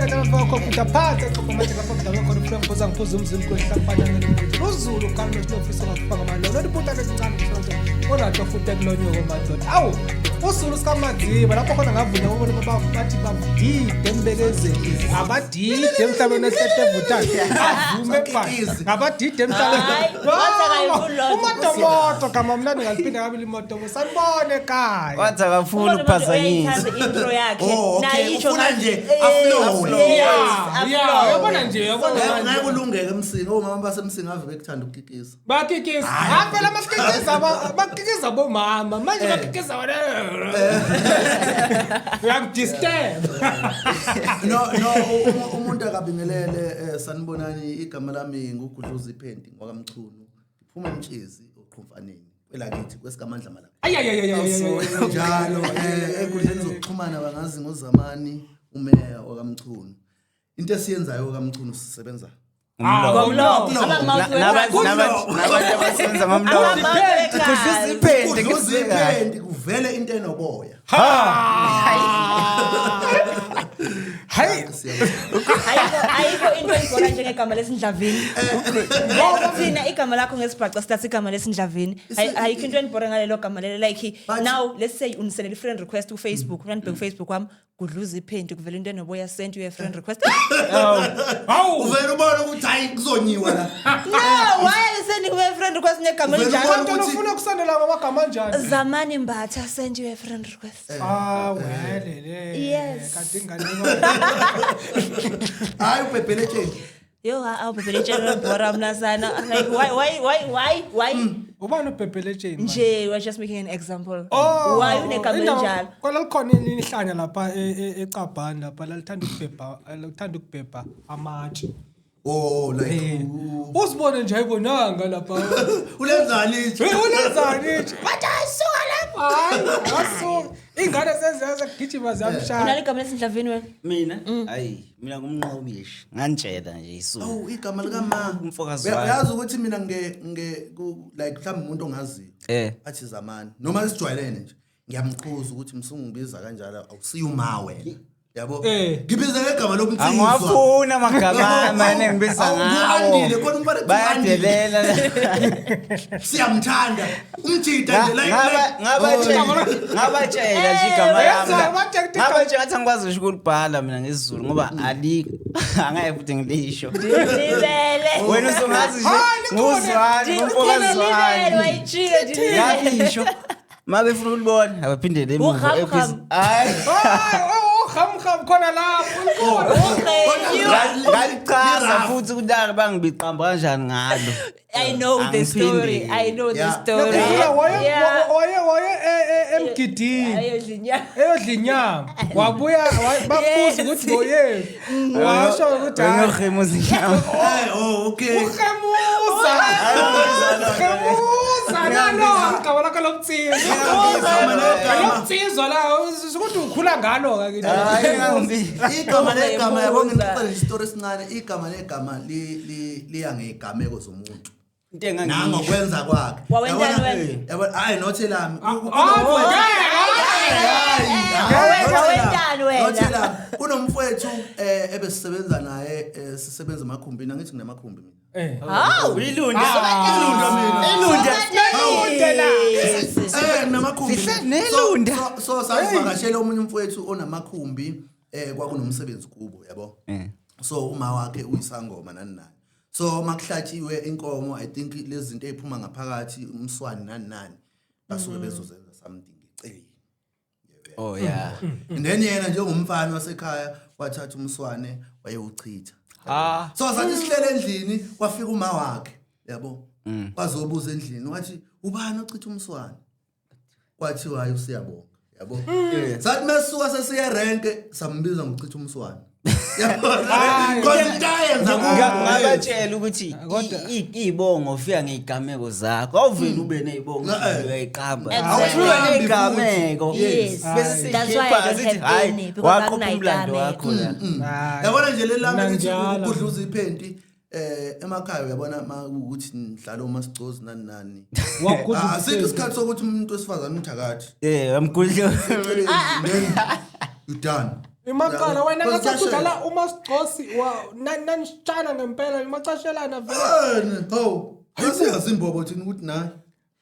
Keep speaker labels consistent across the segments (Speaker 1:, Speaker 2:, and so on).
Speaker 1: Computer phansi exoxa manje lapho kudlalwa khona ufike ngiphuza ngiphuza umzimba kwehlafana uzulu Carlos Lofisa ngakufaka amalolo liphutha lesincane mhlonto onato futhi ekulonyoko madoda awu usulu sikaMadziba lapho khona ngavunya ubona bathi badide embekezeli abadide emhlabeni ehlete evuthane avume phansi ngabadide emhlabeni umotomoto gama mnandi ngaliphinda kabili imotomo sanibone ekhaya
Speaker 2: Wathi akafuni ukuphazanyiswa.
Speaker 3: Intro yakhe.
Speaker 4: Oh, okay.
Speaker 3: Naye itsho
Speaker 4: Ufuna
Speaker 3: ngathi-
Speaker 4: nje aflowe.
Speaker 3: Yes,
Speaker 1: Yeah,
Speaker 3: aflowe.
Speaker 1: uyabona nje uyabona
Speaker 4: Ngeke
Speaker 1: manje.
Speaker 4: ngeke ulungeke eMsinga omama baseMsinga ave bekuthanda ukukikisa.
Speaker 1: Bakikisa. Hayi phela makikiza bakikiza bomama. Manje bakikiza wena. Uyangidisturb.
Speaker 4: No, umuntu akabingelele, sanibonani, igama lami nguGudluza iphenti ngwakamchunu. Ngiphuma eMtshezi oqhumfaneni kwelakithi kwesikamandla malanga.
Speaker 1: Ay ay ay ay ay.
Speaker 4: Njalo enkundleni zokuxhumana bangazi ngozamani umeya wakamchunu. Into esiyenzayo kaMchunu sisebenza
Speaker 3: Ngomlomo.
Speaker 4: Ngomlomo.
Speaker 3: Ama-mouth workers.
Speaker 2: Nabantu abasebenza ngomlomo.
Speaker 3: Ama-mouth workers.
Speaker 2: Kudluza iphenti.
Speaker 4: Kudluza iphenti kuvele into enoboya.
Speaker 1: Hayi.
Speaker 4: Siyabonga.
Speaker 3: Ayikho into engibona njengegama lesindlavini. Ngoba thina igama lakho ngesibhaca sithi igama lesindlavini. Ayikho into engibhora ngalelo gama lelo, like now let's say unisendele i-friend request ku-Facebook, mina ngibheke ku-Facebook wami, Gudluza iphenti, kuvela into enoboya, sent you a friend request.
Speaker 1: Hawu.
Speaker 4: Uvele ubone ukuthi hayi, kuzonyiwa la.
Speaker 3: No, why are you sending me a friend request negama
Speaker 4: Uvele
Speaker 3: elinjalo?
Speaker 4: ubone
Speaker 1: Kanti ufuna ukusendela ngamagama anjani?
Speaker 3: Zamani Mbatha send you a friend request.
Speaker 1: Ah, wele le.
Speaker 3: Yes.
Speaker 1: Kanti ingane.
Speaker 4: Hayi, ubhebhele etsheni.
Speaker 3: Yo, awubhebhele etsheni bhora mna sana. Like, why, why, why, why, why?
Speaker 1: Ubani ubhebhele etsheni?
Speaker 3: Nje, we're just making an example.
Speaker 1: Oh,
Speaker 3: Why unegama elinjalo?
Speaker 1: Kwala likhona ihlanya lapha eCabhani lapha lalithanda ukubhebha, lalithanda ukubhebha amatshe.
Speaker 4: Oh, like
Speaker 1: Usibone nje ayibonanga lapha.
Speaker 4: Ulenzani itshe?
Speaker 1: Hey, ulenzani nje? Bathi ayisuka lapha. Hayi, asuka. Ingane seziyaza kugijima ziyamshaya.
Speaker 3: Unalo igama lesindlavini wena?
Speaker 2: Mina? Hayi, mina ngumnqobishi. Ngantshela nje isuku.
Speaker 4: Awu, igama likama.
Speaker 2: Umfokazi wami.
Speaker 4: Uyazi ukuthi mina nge nge like mhlawumbe umuntu ongaziyo. Athi zamani noma sijwayelene nje. Ngiyamkhuza ukuthi msungibiza kanjalo, awusiyo uma wena. Yabo? Ngibiza ngegama lomnsizwa.
Speaker 2: Angiwafuni amagama amane ngibiza
Speaker 4: Awu,
Speaker 2: ngawo.
Speaker 4: ngu-Andile, khona umfana ekuthiwa Andile.
Speaker 2: Bayadelela.
Speaker 4: Siyamthanda. Umjida nje like
Speaker 2: Ngabatshela nje igama lami.
Speaker 1: Yenza, batshela ukuthi
Speaker 2: Ngabatshela ngathi angikwazi ngisho ukulibhala mina ngesiZulu ngoba alikho. Angeke futhi ngilisho.
Speaker 3: Libele.
Speaker 2: Wena uzongazi nje
Speaker 1: Hayi, likhona.
Speaker 2: nguzwani,
Speaker 3: Libele
Speaker 2: ngumfokazwani.
Speaker 3: wayitshilo nje.
Speaker 2: Ngalisho. Ma befuna ukulibona abaphindele emuva.
Speaker 3: Uham, ham.
Speaker 2: Hayi.
Speaker 1: Hayi, oh, kham kham khona lapho. Likhona.
Speaker 2: Ngalichaza
Speaker 4: Li-rough.
Speaker 2: futhi ukuthi ake bangibiqamba kanjani ngalo.
Speaker 3: I know the story. I know the story.
Speaker 1: Ngikhumbula waye waye emgidini.
Speaker 3: Ayodla inyama.
Speaker 1: Eyodla inyama. Wabuya babuza ukuthi ngoyephi. Washo ukuthi hayi.
Speaker 2: Wena inyama.
Speaker 4: Eh, oh, okay.
Speaker 1: Uhemuza. Uhemuza nalo igama lakho lomtsizwa.
Speaker 4: Igama legama.
Speaker 1: Lomtsizwa la ukuthi ukhula ngalo ke kithi.
Speaker 2: Hayi, ngangibi.
Speaker 4: Igama legama, yabo,
Speaker 3: Uhemuza.
Speaker 4: ngixoxele nje isitori esincane. Igama legama liya ngezigameko zomuntu.
Speaker 2: Into engangisho.
Speaker 4: Nangokwenza kwakhe.
Speaker 3: Wawenzani wena?
Speaker 4: Yabona, hayi, not elami.
Speaker 3: Wawenzani wena?
Speaker 4: Kunomfowethu ebesisebenza naye, sisebenza emakhumbini, angithi nginamakhumbi mina.
Speaker 3: Hawu.
Speaker 2: Ilunda.
Speaker 4: Ilunda mina.
Speaker 2: Ilunda.
Speaker 4: Nginamakhumbi.
Speaker 2: Sihle nelunda.
Speaker 4: So sasivakashela omunye umfowethu onamakhumbi, kwakunomsebenzi kubo, yabo. So uma wakhe uyisangoma nani nani. So makuhlatshiwe inkomo, I think lezi zinto eziphuma ngaphakathi, umswani nani nani, basuke bezozenza something eceleni.
Speaker 2: Oh yeah.
Speaker 4: And then yena njengomfana wasekhaya wathatha umswane wayewuchitha.
Speaker 2: Ah.
Speaker 4: So sathi sihlele endlini, kwafika uma wakhe, yabo. Kwazobuza endlini, wathi ubani ochitha umswane? Kwathiwa hayi, usiyabonga, yabo. Sathi mesuka sesiye renke, sambiza ngokuchitha umswane. Yabo. Because into ayenza kubo.
Speaker 2: Ngabatshela ukuthi iy'bongo ufika ngey'gameko zakho, awuvele ube ney'bongo uyayiqamba.
Speaker 3: Exactly.
Speaker 2: Ufika ney'gameko.
Speaker 3: Yes.
Speaker 2: Bese
Speaker 3: That's why I
Speaker 2: siyikhipha
Speaker 3: don't
Speaker 2: sithi
Speaker 3: have
Speaker 2: hayi,
Speaker 3: any, because
Speaker 2: waqopha umlando
Speaker 3: akunayigameko.
Speaker 2: wakho la.
Speaker 4: Yabona nje leli lami lithi
Speaker 1: Nanjalo.
Speaker 4: ukudluza iphenti emakhaya, uyabona ma ukuthi nidlala umasicozi nani nani.
Speaker 1: Wagudluza
Speaker 4: Ah, asikho
Speaker 1: iphenti.
Speaker 4: isikhathi sokuthi umuntu wesifazane uthakathi.
Speaker 2: Amgudlu.
Speaker 4: Then You done.
Speaker 1: Imaqala
Speaker 4: Yabo.
Speaker 1: wena
Speaker 4: Because
Speaker 1: ngathi
Speaker 4: kuyashesha.
Speaker 1: udlala umasigcosi nanishana ngempela nimacashelana vele.
Speaker 4: Hawu, asiyazi imbobo thina ukuthi nayi.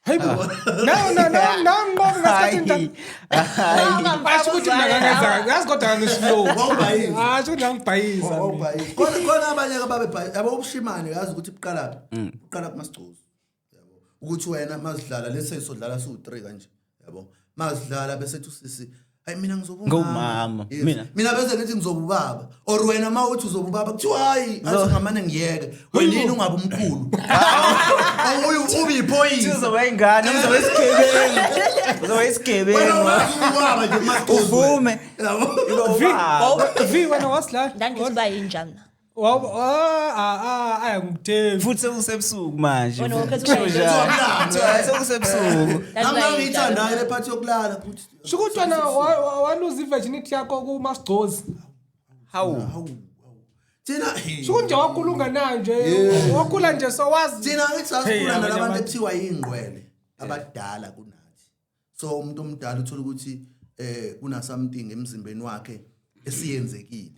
Speaker 1: Hayibo. No no no no ngibonga ngasikhathi njani. Asho ukuthi mina ngangenza yazi kodwa ngangislow.
Speaker 4: Wawubhayiza.
Speaker 1: Asho ukuthi ngangibhayiza. mina.
Speaker 4: Wawubhayiza. Khona abanye ke babebhayiza. Yabo ubushimane yazi ukuthi buqala phi? Buqala kumasigcozi. Yabo. Ukuthi wena mazidlala lese sodlala siwu3 kanje. Yabo. Mazidlala bese ethi usisi hayi mina ngizoba
Speaker 2: Ngumama.
Speaker 4: Yes.
Speaker 2: Mina?
Speaker 4: Mina bese ngithi ngizoba ubaba or wena uma uthi uzoba ubaba kuthiwa hayi athi ngamane ngiyeke wena yini ungabe umkhulu awuyi ube iphoyisa
Speaker 2: Uzoba ingane, uzoba isigebengu. Uzoba
Speaker 4: wena
Speaker 2: isigebengu.
Speaker 4: ubaba nje kumasigcozi
Speaker 2: Uvume.
Speaker 4: yabo
Speaker 1: V V wena wasidlala.
Speaker 3: Ndangithi uba yinja mina.
Speaker 1: Wa ah ah ah ngikuthembi.
Speaker 2: Futhi sekusebusuku manje.
Speaker 3: Wena wakhetha ukuba yinja.
Speaker 2: Kuthiwa sekusebusuku.
Speaker 4: nami ngangiyithandayo le phathi yokulala ukuthi
Speaker 1: Sho ukuthi wena waluza i-virginity yakho kumasigcozi.
Speaker 2: Hawu.
Speaker 4: hawu hawu. Thina
Speaker 1: Sho ukuthi nje wakhula unganayo nje. Wakhula nje sowazi.
Speaker 4: thina ngithi
Speaker 1: Hey,
Speaker 4: sasikhula
Speaker 1: abanye
Speaker 4: nalabantu
Speaker 1: abantu.
Speaker 4: ekuthiwa yingqwele abadala kunathi so umuntu omdala uthola ukuthi kuna something emzimbeni wakhe esiyenzekile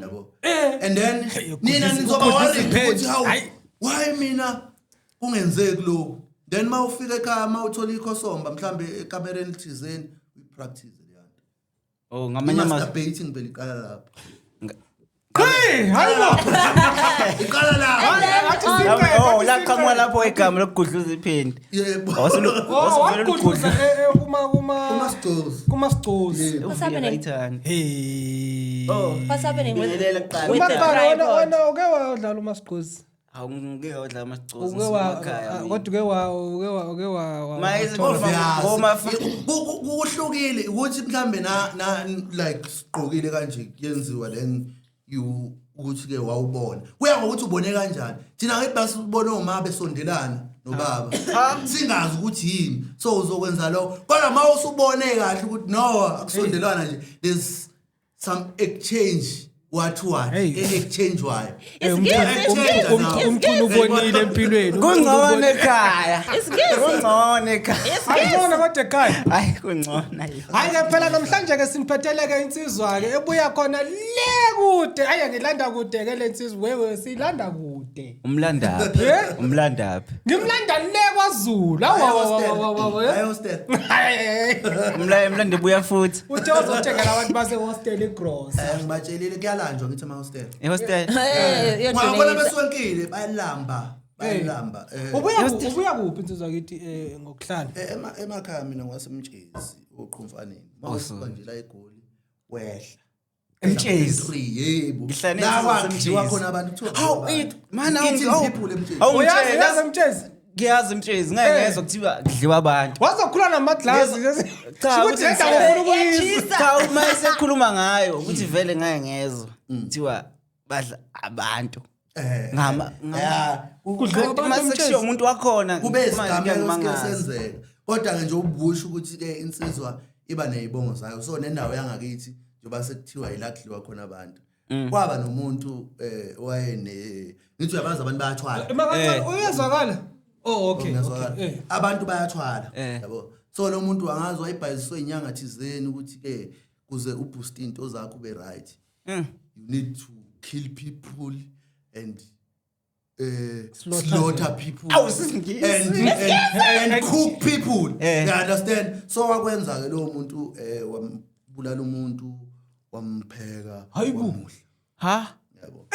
Speaker 4: yabo and then nina nizoba worried ukuthi hawu
Speaker 1: Hayi.
Speaker 4: why mina kungenzeki lokhu then mawufika ekhaya mawuthola ikhosomba mhlambe ekamereni thizeni uyipractice leyo nto
Speaker 2: Oh, ngamanye amazwi.
Speaker 4: masturbating phela iqala lapho
Speaker 1: Hey, hayibo.
Speaker 4: iqala lapho
Speaker 1: Athi siqede.
Speaker 2: Oh, laqhamuka lapho igama lokugudluza iphindi.
Speaker 4: yebo
Speaker 1: Oh, wagudluza kuma kuma
Speaker 4: umasigcozi
Speaker 1: kumasigcozi.
Speaker 3: What's happening?
Speaker 1: Hey.
Speaker 2: Oh.
Speaker 3: What's happening with,
Speaker 2: Bingelela kuqala.
Speaker 3: with the
Speaker 1: Umaqala wena
Speaker 3: tripod?
Speaker 1: wena uke wadlala umasigcozi.
Speaker 2: Hawu ngike wadla amasigcozi.
Speaker 1: Uke wa kodwa uke wa uke wa uke wa
Speaker 2: Mayize
Speaker 4: Obvious.
Speaker 2: Ngoma
Speaker 4: Kuhlukile ukuthi mhlambe na like sigqokile kanje kuyenziwa then you ukuthi ke wawubona kuya ngokuthi ubone kanjani thina ngithi basibone oma besondelana nobaba singazi ukuthi yini so uzokwenza lokho kodwa uma usubone kahle ukuthi no akusondelwana nje there's some exchange what what
Speaker 1: Hey.
Speaker 4: exchange wayo
Speaker 3: Isingisi, isingisi,
Speaker 1: Umkhulu ubonile empilweni.
Speaker 2: Kungcono ekhaya.
Speaker 3: Isingisi.
Speaker 2: Kungcono ekhaya.
Speaker 1: Ayibona kodwa ekhaya.
Speaker 2: Hayi kungcono ayo.
Speaker 1: Hayi ke phela namhlanje ke siniphathele ke insizwa ke ebuya khona le kude. Hayi ngilanda kude ke le nsizwa wewe silanda kude.
Speaker 2: Umlandaphi?
Speaker 1: Eh?
Speaker 2: Umlandaphi?
Speaker 1: Ngimlanda le kwaZulu. Awu awu awu.
Speaker 4: Hayi hostel
Speaker 2: Umlanda buya futhi.
Speaker 1: Uthe uzothengela abantu base hostel igross.
Speaker 4: Ngibatshelile kuyalanjwa ngithi ama hostel
Speaker 2: Ehostel.
Speaker 3: Eh,
Speaker 4: Ngabona
Speaker 3: uyodonate.
Speaker 4: besonkile bayalamba bayalamba
Speaker 1: Ubuya kuphi insizwa kithi ngokuhlala?
Speaker 4: Emakhaya mina ngwasemtshezi oqhumfaneni mawusuka nje la eGoli wehla
Speaker 2: Emtshezi.
Speaker 4: Three, yebo
Speaker 2: Ngihlane
Speaker 4: la
Speaker 2: insizwa
Speaker 4: kwakhiwa
Speaker 2: zasemtshezi.
Speaker 4: khona abantu kuthiwa
Speaker 2: Hawu it man
Speaker 4: Eating
Speaker 2: awu
Speaker 4: people emtshezi.
Speaker 1: Uyazi
Speaker 2: awungitshela
Speaker 1: yazi mtshezi.
Speaker 2: ngiyazi mtshezi ngeke ngezwa kuthiwa kudliwa abantu.
Speaker 1: Wazokhula namaglasi.
Speaker 2: Cha,
Speaker 1: Ukuthi
Speaker 2: ukuthi
Speaker 1: le ndaba ufuna ukuyizwa.
Speaker 3: Iyatshisa.
Speaker 2: Cha uma esekhuluma ngayo ukuthi vele ngeke ngezwa kuthiwa badla abantu. Ngama
Speaker 4: ya
Speaker 1: Kudliwa abantu
Speaker 2: mase
Speaker 1: emtshezi.
Speaker 2: kushiwo umuntu wakhona
Speaker 4: kube
Speaker 2: manje
Speaker 4: isigameko esike
Speaker 2: kuyangimangaza.
Speaker 4: senzeka kodwa ke nje ubusho ukuthi ke insizwa iba nezibongo zayo so nendawo yangakithi njengoba sekuthiwa yila kudliwa khona abantu kwaba nomuntu owayene ngithi uyabazi abantu bayathwala
Speaker 1: Makancane uyezwakala. Oh okay.
Speaker 4: Ngiyazwakala.
Speaker 1: Okay.
Speaker 4: Abantu bayathwala
Speaker 2: Eh.
Speaker 4: yabo so lo muntu angazi wayibhayiswe inyanga thizeni ukuthi ke kuze uboost into zakho ube right you need to kill people and slaughter people
Speaker 2: Awu, sisingisi.
Speaker 4: and cook people
Speaker 2: Eh.
Speaker 4: you understand so wakwenza ke lo muntu wambulala umuntu wampheka
Speaker 1: Hayibo.
Speaker 4: wamudla
Speaker 2: Ha?
Speaker 4: yabo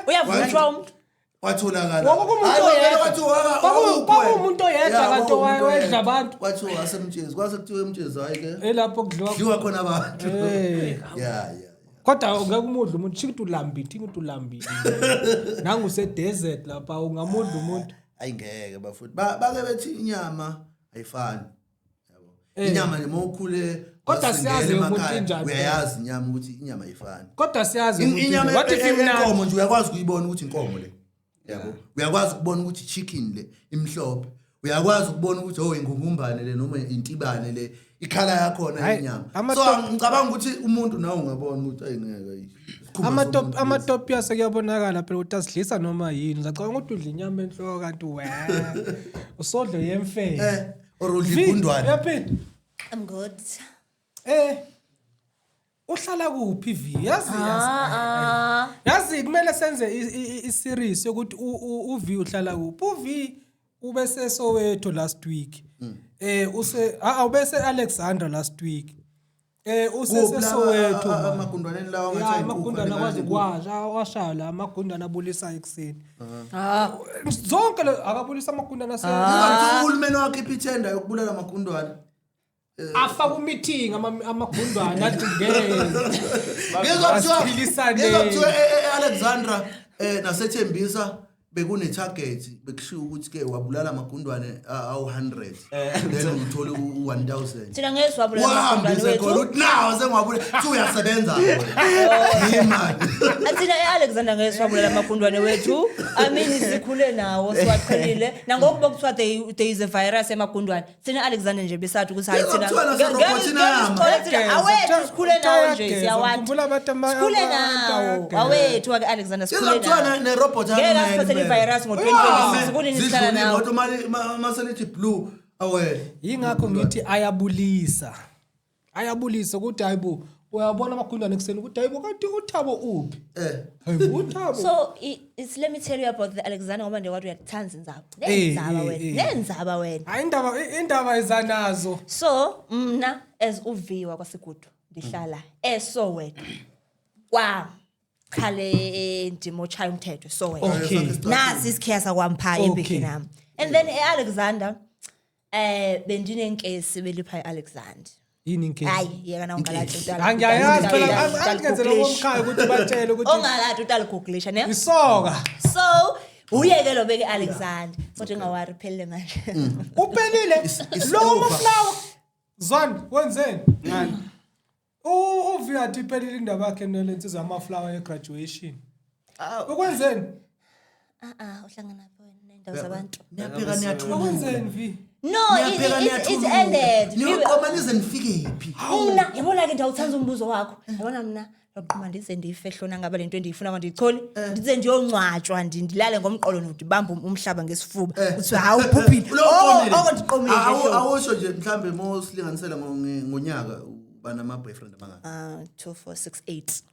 Speaker 3: Uyavuthwa umuntu.
Speaker 4: Kwatholakala.
Speaker 1: Kwakuwumuntu
Speaker 4: Hayi, vele
Speaker 1: oyedwa.
Speaker 4: kwathiwa
Speaker 1: Kwakuwumuntu oyedwa
Speaker 4: Ya,
Speaker 1: kanti
Speaker 4: kwakuwumuntu
Speaker 1: owayedla
Speaker 4: oyedwa.
Speaker 1: abantu.
Speaker 4: Kwathiwa wasemtshezi, kwase kuthiwa emtshezi hayi ke.
Speaker 1: Elapho kudliwa.
Speaker 4: Kudliwa khona abantu.
Speaker 1: Eh.
Speaker 4: Ya, ya.
Speaker 1: Kodwa ungeke umudle umuntu shika ukuthi ulambile, thinga ukuthi ulambile. Nangu use desert lapha ungamudla umuntu.
Speaker 4: Ayi ngeke bafuthi. Bake bethi inyama ayifani. Yabo. Inyama nje mawukhule
Speaker 1: Kodwa
Speaker 4: wasingela
Speaker 1: siyazi ukuthi
Speaker 4: emakhaya,
Speaker 1: injani.
Speaker 4: Uyayazi inyama ukuthi inyama ayifani.
Speaker 1: Kodwa siyazi ukuthi
Speaker 4: Inyama
Speaker 1: what if imnandi?
Speaker 4: yenkomo nje uyakwazi ukuyibona ukuthi inkomo le. Yabo. Uyakwazi ukubona ukuthi chicken le imhlophe. Uyakwazi ukubona ukuthi oh ingungumbane le noma intibane le ikhala yakhona
Speaker 1: Hhayi,
Speaker 4: inyama. So ngicabanga ukuthi umuntu nawe ungabona ukuthi ayingeke ayi. Isikhumba
Speaker 1: Amatop
Speaker 4: somuntu lesi.
Speaker 1: amatopia sekuyabonakala phela ukuthi asidlisa noma yini. Uzacabanga ukuthi udla inyama enhloko kanti we. Usodlo yemfene.
Speaker 4: Or udla igundwane.
Speaker 1: Uyaphila?
Speaker 3: I'm good.
Speaker 1: Eh. Uhlala kuphi V? Yazi yazi.
Speaker 3: Ah,
Speaker 1: Yazi kumele senze i-series yokuthi uV uhlala kuphi. UV ubese Soweto last week. Use ubese Alexandra last week. Usese
Speaker 4: Kuphi la-
Speaker 1: Soweto.
Speaker 4: amagundwaneni lawa
Speaker 1: Ya,
Speaker 4: ngathi ayinkukhu,
Speaker 1: amagundane akwazi
Speaker 4: alingana
Speaker 1: ukwasha, awashayo la amagundane abulisa ekuseni.
Speaker 3: Ah.
Speaker 1: Zonke akabulisa amagundane ase
Speaker 4: Ungathi uhulumeni wakhipha ithenda yokubulala amagundwane.
Speaker 1: Afaka umeeting amagundane athi ngeke.
Speaker 4: Ngizwa kuthiwa
Speaker 1: Asiphilisaneni.
Speaker 4: ngizwa kuthiwa e-Alexandra naseThembisa bekune target, bekushiwo ukuthi ke wabulala amagundwane awu-100, then uthole u-1000.
Speaker 3: Thina ngeke siwabulale amagundwane
Speaker 4: Wahambise khona
Speaker 3: wethu.
Speaker 4: uthi nawo sengiwabulala, kuthi uyasebenza wena imali.
Speaker 3: Thina e-Alexander ngeke siwabulale amagundwane wethu. I mean, sikhule nawo, siwaqhelile. Nangokuba kuthiwa there is a virus emagundwane, thina e-Alexander nje besathi ukuthi hayi thina
Speaker 4: Kuthiwa naserobhothini ayahamba.
Speaker 3: ngeke sithole thina awethu, sikhule nawo nje,
Speaker 1: Ayageza,
Speaker 3: siyawathi.
Speaker 1: ngikhumbula abantu
Speaker 3: Sikhule nawo
Speaker 1: ayageza.
Speaker 3: awethu ake-Alexander, sikhule
Speaker 4: Ngizwa kuthiwa
Speaker 3: nawo.
Speaker 4: nerobot
Speaker 3: Ngeke asiphathele i-virus ngo-2026 kunini sihlala
Speaker 4: zidlule
Speaker 3: nawo.
Speaker 4: imoto maselithi blue awele.
Speaker 1: Yingakho ngithi ayabulisa. Ayabulisa ukuthi hayibo, uyabona amagundane ekuseni ukuthi hayibo, kanti uThabo uphi? Hayibo, uThabo.
Speaker 3: So it's let me tell you about the Alexander, ngoba nje wathi uyakuthanda indzaba. Nenzaba wena, nenzaba wena.
Speaker 1: Hayi, indaba izanazo.
Speaker 3: So mna as uviwa kwaSigudu ndihlala eSoweto. Kwa khale ndimo ochaya umthetho eSoweto. Nasi isikhiya sakwamphaya eBikinam. And then eAlexander bendinenkesi belipha eAlexander.
Speaker 1: Yini inkesi?
Speaker 3: Hayi, yeka na ungalati
Speaker 1: Angiyayazi phela, angenzela komkhaya ukuthi batshele ukuthi
Speaker 3: ongalati utaligooglisha ne.
Speaker 1: Isoka.
Speaker 3: So uye ke lo beke Alexander. Kodwa ungawari, phelile manje.
Speaker 1: Uphelile.
Speaker 4: It's
Speaker 1: Lo
Speaker 4: over.
Speaker 1: maflower. Zwan, wenzeni? Ngani? Uviyathi iphelile indaba yakhe nelensizwa yamaflower ye-graduation. Ukwenzeni?
Speaker 3: Ah ah, uhlangana phi wena nendawo zabantu?
Speaker 4: Niyapheka niyathula.
Speaker 1: Ukwenzeni V?
Speaker 3: No,
Speaker 4: Niyapheka
Speaker 3: it's
Speaker 4: niyathula.
Speaker 3: ended.
Speaker 4: Niyoqoma nize nifike phi?
Speaker 3: Mna, yabona ke ndawuthanda umbuzo wakho. Yabona mna, loqoma ndize ndife hlona ngaba lento endiyifuna kwandiyicholi. Ndize ndiyongcwatshwa, ndilale ngomqolo ndibambe umhlaba ngesifuba. Uthi hawu ubhubhile.
Speaker 4: Uloqomile.
Speaker 3: Oh, oh, ndiqomile nje hlobo.
Speaker 4: Awusho nje mhlambe mosilinganisela ngonyaka uba nama boyfriend abangaki?
Speaker 3: Ah, 2 4 6 8.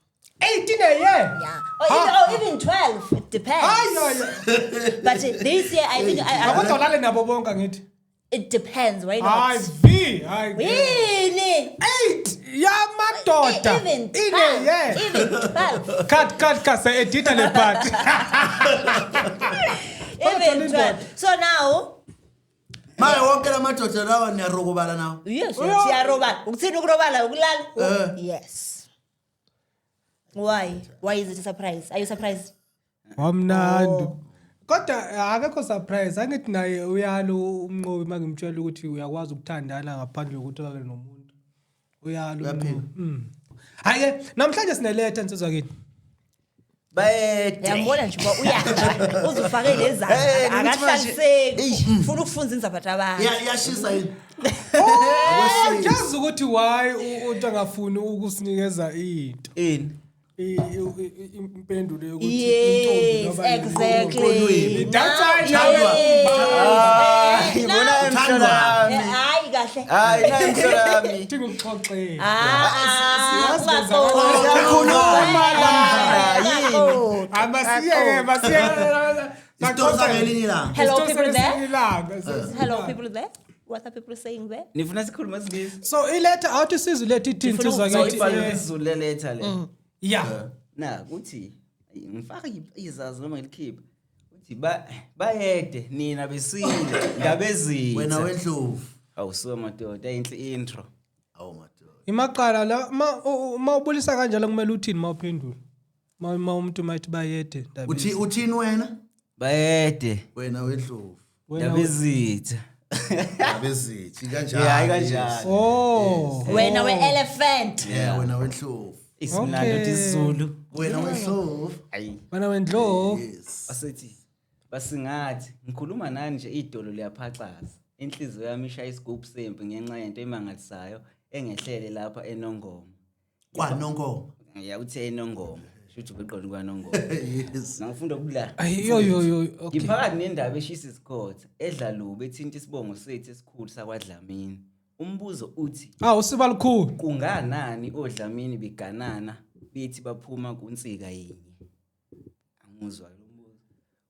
Speaker 1: 8 in a year.
Speaker 3: Yeah. Or even 12. It depends.
Speaker 1: Hayi hayi.
Speaker 3: But this year I think I
Speaker 1: Kodwa ulale nabo bonke ngithi.
Speaker 3: It depends, why
Speaker 1: Hayi
Speaker 3: not?
Speaker 1: V, hayi.
Speaker 3: Yini?
Speaker 1: 8 yamadoda
Speaker 3: Even
Speaker 1: in a
Speaker 3: 12.
Speaker 1: year.
Speaker 3: Even 12.
Speaker 1: Cut cut cut, say edita le part.
Speaker 3: Even 12. So now
Speaker 4: Maye wonke lamadoda lawa niyarokobala nawo.
Speaker 3: Yes, siyarobala. Ukuthini ukurobala? Ukulala? Yes. Why? Why is it a surprise? Are you surprised?
Speaker 1: Wamnandi. Kodwa akekho surprise, angithi naye uyalo umnqobi mangimtshela ukuthi uyakwazi ukuthandana ngaphandle kokuthi ulale nomuntu. Uyalo umnqobi. Hayi ke namhlanje sineletha insizwa kini.
Speaker 2: Bayede.
Speaker 3: Uyambona nje uba uyaja uzufake lezandla,
Speaker 2: Eh, ukuthi manje-
Speaker 3: akahlaliseki,
Speaker 2: Eish.
Speaker 3: ufuna ukufunza indzaba abantu.
Speaker 4: Iyashisa yini?
Speaker 1: Oh, ngiyazi ukuthi why umuntu angafuni ukusinikeza into.
Speaker 2: Ini?
Speaker 1: Impendulo yokuthi
Speaker 3: Yes,
Speaker 1: intombi noma
Speaker 3: exactly.
Speaker 1: That's why
Speaker 3: Now-
Speaker 1: nawe
Speaker 2: Ah,
Speaker 3: Yes.
Speaker 2: ibona
Speaker 3: Now-
Speaker 2: emhlola yami.
Speaker 3: Hayi kahle.
Speaker 2: Hayi, nayi emhlola yami.
Speaker 1: Uthi ngikuxoxele.
Speaker 3: Ah, ah,
Speaker 1: Siyazi
Speaker 3: ungaxoxi.
Speaker 2: Siyakhuluma la, yini?
Speaker 3: Ungaxoxi.
Speaker 1: Amasiyeke, masiyeke.
Speaker 4: Isitori sangelinye ilanga.
Speaker 3: Hello,
Speaker 1: Isitori
Speaker 3: people there.
Speaker 1: sangelinye ilanga.
Speaker 3: Hello people there. What are people saying there?
Speaker 2: Nifuna sikhulume isiNgisi?
Speaker 1: So iletha awuthi sizwe letha ithini
Speaker 3: Ngifuna
Speaker 1: insizwa
Speaker 2: So
Speaker 1: kithi.
Speaker 2: ibhalwe isiZulu le letha le.
Speaker 1: Yeah.
Speaker 2: Na kuthi ngifaka izazi noma ngilikhiphe. Uthi ba bayede nina besile ndabezitha.
Speaker 4: Wena wendlovu.
Speaker 2: Awusuka madoda, ayinhle intro.
Speaker 4: Awu madoda.
Speaker 1: Imaqala la ma ubulisa kanjalo kumele uthini mawuphendula? Ma umuntu mayithi bayede ndabezitha.
Speaker 4: Uthi uthini wena?
Speaker 2: Bayede
Speaker 4: Wena wendlovu.
Speaker 1: Wena
Speaker 2: ndabezitha.
Speaker 4: Abezithi kanjalo.
Speaker 2: Yeah, kanjalo.
Speaker 1: Oh.
Speaker 3: Wena we-elephant.
Speaker 4: Yeah, wena wendlovu.
Speaker 2: Isimnandi
Speaker 1: Okay.
Speaker 2: uthi isiZulu.
Speaker 4: Wena wendlovu.
Speaker 2: Ayi.
Speaker 1: Wena wendlovu.
Speaker 4: Yes.
Speaker 2: Basethi basingathi ngikhuluma nani nje idolo liyaphaxaza. Inhliziyo yami ishaya isigubhu sempi ngenxa yento emangalisayo engehlele lapha eNongoma.
Speaker 4: KwaNongoma.
Speaker 2: Ya uthe eNongoma. Shuthi ubeqonda kwaNongoma.
Speaker 4: Yes.
Speaker 2: Ngifunda kula.
Speaker 1: Ay yo yo yo okay.
Speaker 2: Ngiphakathi nendaba eshisa isikhotha edla lubi ethinta isibongo sethu esikhulu sakwaDlamini. Umbuzo uthi
Speaker 1: Ah usiba lukhulu.
Speaker 2: Kunganani oDlamini beganana bethi baphuma kunsika yinye? Angizwa lo mbuzo.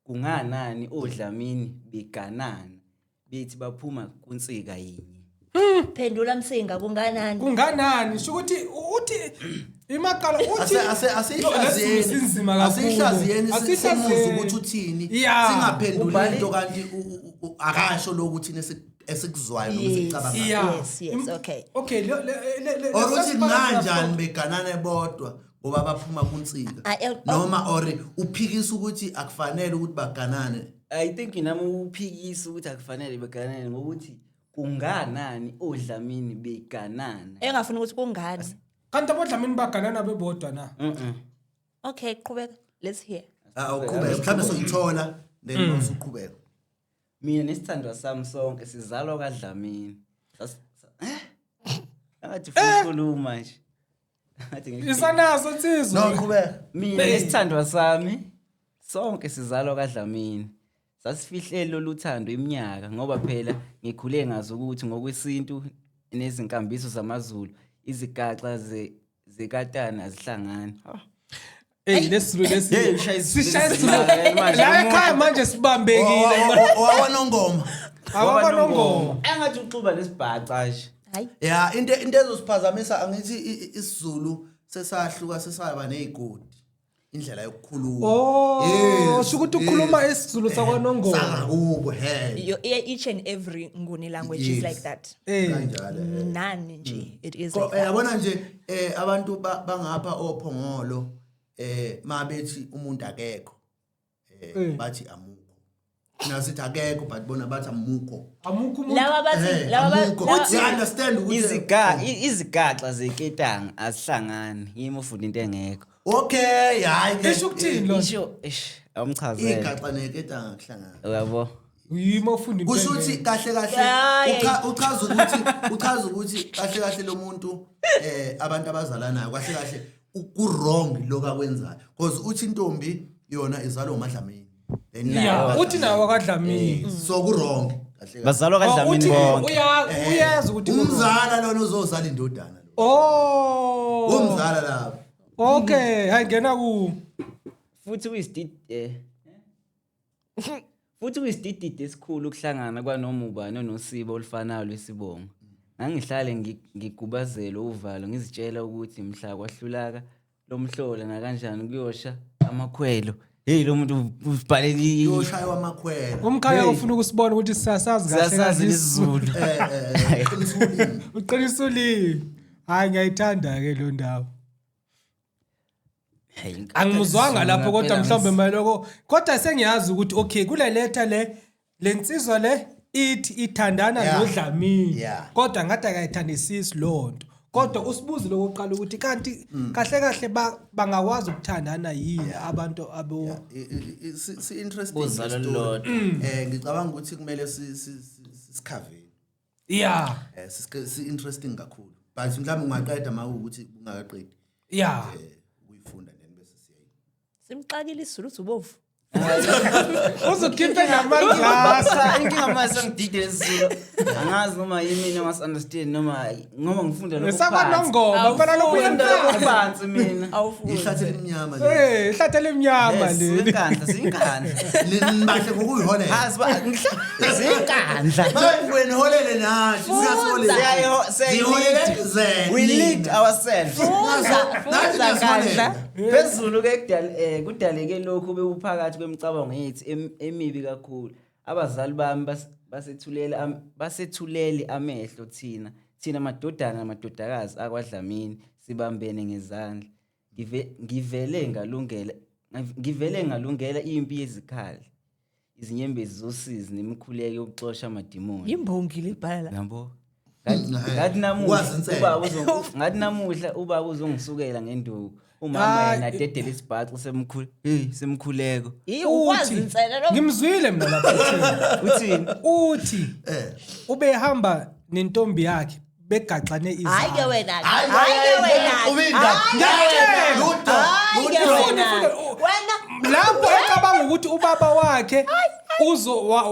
Speaker 2: Kunganani oDlamini beganana bethi baphuma kunsika yinye?
Speaker 3: Phendula Msinga kunganani?
Speaker 1: Kunganani? Sho ukuthi uthi imaqala uthi
Speaker 4: Ase asiyihlaziyeni.
Speaker 1: Sinzima kakhulu.
Speaker 4: Asiyihlaziyeni simuze
Speaker 1: Asiyihlaziyeni.
Speaker 4: ukuthi uthini.
Speaker 1: Yeah.
Speaker 4: Singaphenduli
Speaker 2: Ubhale-
Speaker 4: into kanti akasho lokuthi esikuzwayo noma
Speaker 3: Yes.
Speaker 4: esikucabangayo.
Speaker 1: Yeah.
Speaker 3: Yes, okay.
Speaker 1: Okay, le le le le
Speaker 4: Or uthi
Speaker 1: first paragraph-
Speaker 4: kunganjani beganane bodwa ngoba baphuma kunsika.
Speaker 3: Ah,
Speaker 4: Noma or uphikisa ukuthi akufanele ukuthi baganane.
Speaker 2: I think nami uphikisa ukuthi akufanele beganane ngokuthi kunganani oDlamini beganana.
Speaker 3: Engafuni ukuthi kungani.
Speaker 1: Kanti aboDlamini baganana bebodwa na?
Speaker 3: Okay, qhubeka. Let's hear.
Speaker 4: Ah uqhubeka mhlawumbe soyithola then usuqhubeka.
Speaker 2: Mina nesithandwa sami sonke sizalwa kaDlamini. Eh? Angathi ufuna ukukhuluma nje. Ngathi
Speaker 1: Isanaso nsizwa.
Speaker 4: No qhubeka.
Speaker 2: Mina nesithandwa sami sonke sizalwa kaDlamini. Sasifihlele lolu thando iminyaka ngoba phela ngikhule ngazi ukuthi ngokwesintu nezinkambiso zamaZulu izigaxa zekatana azihlangani.
Speaker 1: Hey lesizulu lesi.
Speaker 2: Hey, ushaya isiZulu
Speaker 1: Sishaya isiZulu.
Speaker 2: lesi. Manje
Speaker 1: La
Speaker 2: umuntu-
Speaker 1: ekhaya manje sibambekile.
Speaker 4: Owawanongoma.
Speaker 1: Awakwanongoma.
Speaker 2: Engathi uxuba lesibhaca nje.
Speaker 3: Hayi.
Speaker 4: Ya into ezosiphazamisa angithi isiZulu sesahluka sesaba nezigodi. Indlela yokukhuluma.
Speaker 1: Oh,
Speaker 4: Yes,
Speaker 1: sho ukuthi ukhuluma
Speaker 4: yes.
Speaker 1: isiZulu sakwanongoma.
Speaker 4: Sangakubo he.
Speaker 3: Each and every Nguni language is
Speaker 4: Yes.
Speaker 3: like that.
Speaker 1: Eh.
Speaker 4: Kanjalo.
Speaker 3: None nje. It is like that.
Speaker 4: Yabona nje abantu bangapha ophongolo mabethi umuntu akekho bathi amukho. Nasithi akekho but bona bathi amukho.
Speaker 1: Amukho umuntu.
Speaker 3: Laba bathi laba
Speaker 4: Amukho. You understand ukuthi
Speaker 2: Izigaxa zeketanga azihlangani. Yimi ufunda into engekho.
Speaker 4: Okay, hayi ke.
Speaker 1: Isho ukuthini lo?
Speaker 2: Isho eish awumchazele.
Speaker 4: Igaxa neketanga kuhlangana.
Speaker 2: Uyabo?
Speaker 1: Yimi ofunda into.
Speaker 4: Kusho ukuthi
Speaker 1: engekho.
Speaker 4: kahle kahle
Speaker 3: Hayi.
Speaker 4: uchaza ukuthi kahle kahle lo muntu abantu abazalanayo kahle kahle ku wrong lokho akwenzayo because uthi intombi yona izalwa uMadlamini. Then
Speaker 1: Yeah, uthi nawo akadlamini.
Speaker 4: So ku wrong kahle kahle.
Speaker 2: Bazalwa kaDlamini
Speaker 1: Uthi
Speaker 2: bonke.
Speaker 1: uyazi ukuthi
Speaker 4: Umzala lona uzozala indodana lo.
Speaker 1: Oh.
Speaker 4: Umzala lapho.
Speaker 1: Okay, hayi ngena ku.
Speaker 2: Futhi futhi kuyisidididi esikhulu ukuhlangana kwanoma ubani onosiba olufanayo lwesibongo. Ngangihlale ngigubazela uvalo ngizitshela ukuthi mhla kwahlulaka lomhlola nakanjani kuyosha amakhwelo. Hey lo muntu ubhalele
Speaker 4: Uyoshaywa amakhwelo.
Speaker 1: Umkhaya ufuna ukusibona ukuthi siyasazi kahle
Speaker 2: siyasazi
Speaker 1: kahle
Speaker 2: isiZulu.
Speaker 4: Qinisile.
Speaker 1: Uqinisa ulimi. Hayi ngiyayithanda ke lo ndawo.
Speaker 2: Hey,
Speaker 1: Angimuzwanga lapho kodwa
Speaker 2: phela
Speaker 1: mhlawumbe maloko kodwa sengiyazi ukuthi okay kule letter le lensizwa le ithi ithandana
Speaker 4: Yeah.
Speaker 1: noDlamini
Speaker 4: Yeah.
Speaker 1: kodwa ngathi akayithandisisi lonto kodwa usibuze lokuqala ukuthi kanti kahle kahle bangakwazi ukuthandana yini abantu abo
Speaker 4: Si interesting.
Speaker 2: Bozalo
Speaker 4: le story.
Speaker 2: lolodwa.
Speaker 4: Ngicabanga ukuthi kumele sikhavele.
Speaker 1: Yeah.
Speaker 4: Si interesting kakhulu. But mhlawumbe ungaqeda mawukuthi ungakaqedi
Speaker 1: Yeah.
Speaker 4: uyifunda then bese siyayi.
Speaker 3: Simxakile isiZulu uthi ubovu.
Speaker 1: Uzokhiphe namaglasi.
Speaker 2: Inkinga manje sengidide lesiZulu. Angazi noma yimi noma understand noma ngoba ngifunda lokho.
Speaker 1: Sakwanongoma phela lokhu
Speaker 2: Ngifunda lokho phansi mina.
Speaker 3: Awufundi.
Speaker 4: Ihlathi elimnyama le.
Speaker 1: Eh, ihlathi elimnyama leli.
Speaker 2: Sinkandla, sinkandla.
Speaker 4: Nibahle ngokuyiholela.
Speaker 2: Hazi ba sinkandla.
Speaker 4: Manje wena holele nathi siyasiholela.
Speaker 2: Siyayiholele. We lead ourselves.
Speaker 3: Funza,
Speaker 4: Nathi
Speaker 3: funza
Speaker 4: siyasiholela.
Speaker 3: Nkandla.
Speaker 2: Phezulu ke kudaleke lokhu bekuphakathi kwemicabango yethu emibi kakhulu. Abazali bami basethulele amehlo thina madodana namadodakazi akwaDlamini sibambene ngezandla. Ngivele ngalungela impi yezikhali, izinyembezi zosizi nemikhuleko yokuxosha amadimoni.
Speaker 3: Imbongi libhala la.
Speaker 2: Yabo. Ngathi
Speaker 4: Ukwazi inselo.
Speaker 2: namuhla ngathi namuhla ubaba uzongisukela ngenduku. Umama
Speaker 1: Hayi.
Speaker 2: yena adedele isibhaxu semkhulu. Hey, semkhuleko.
Speaker 3: Yi ukwazi
Speaker 1: Uthi,
Speaker 3: insela lo.
Speaker 1: Ngimzwile mina lapho uthini.
Speaker 2: Uthini?
Speaker 1: Uthi ubehamba nentombi yakhe begaxane
Speaker 3: Hayi ke
Speaker 1: izandla.
Speaker 3: wena.
Speaker 4: Hayi,
Speaker 3: Hayi ke wena.
Speaker 4: Ubinda.
Speaker 3: Hayi ke wena.
Speaker 4: Lutho.
Speaker 3: Hayi ke
Speaker 4: Lutho.
Speaker 3: wena.
Speaker 1: Funda,
Speaker 3: Wena
Speaker 1: Lapho ecabanga ukuthi ubaba wakhe uzoba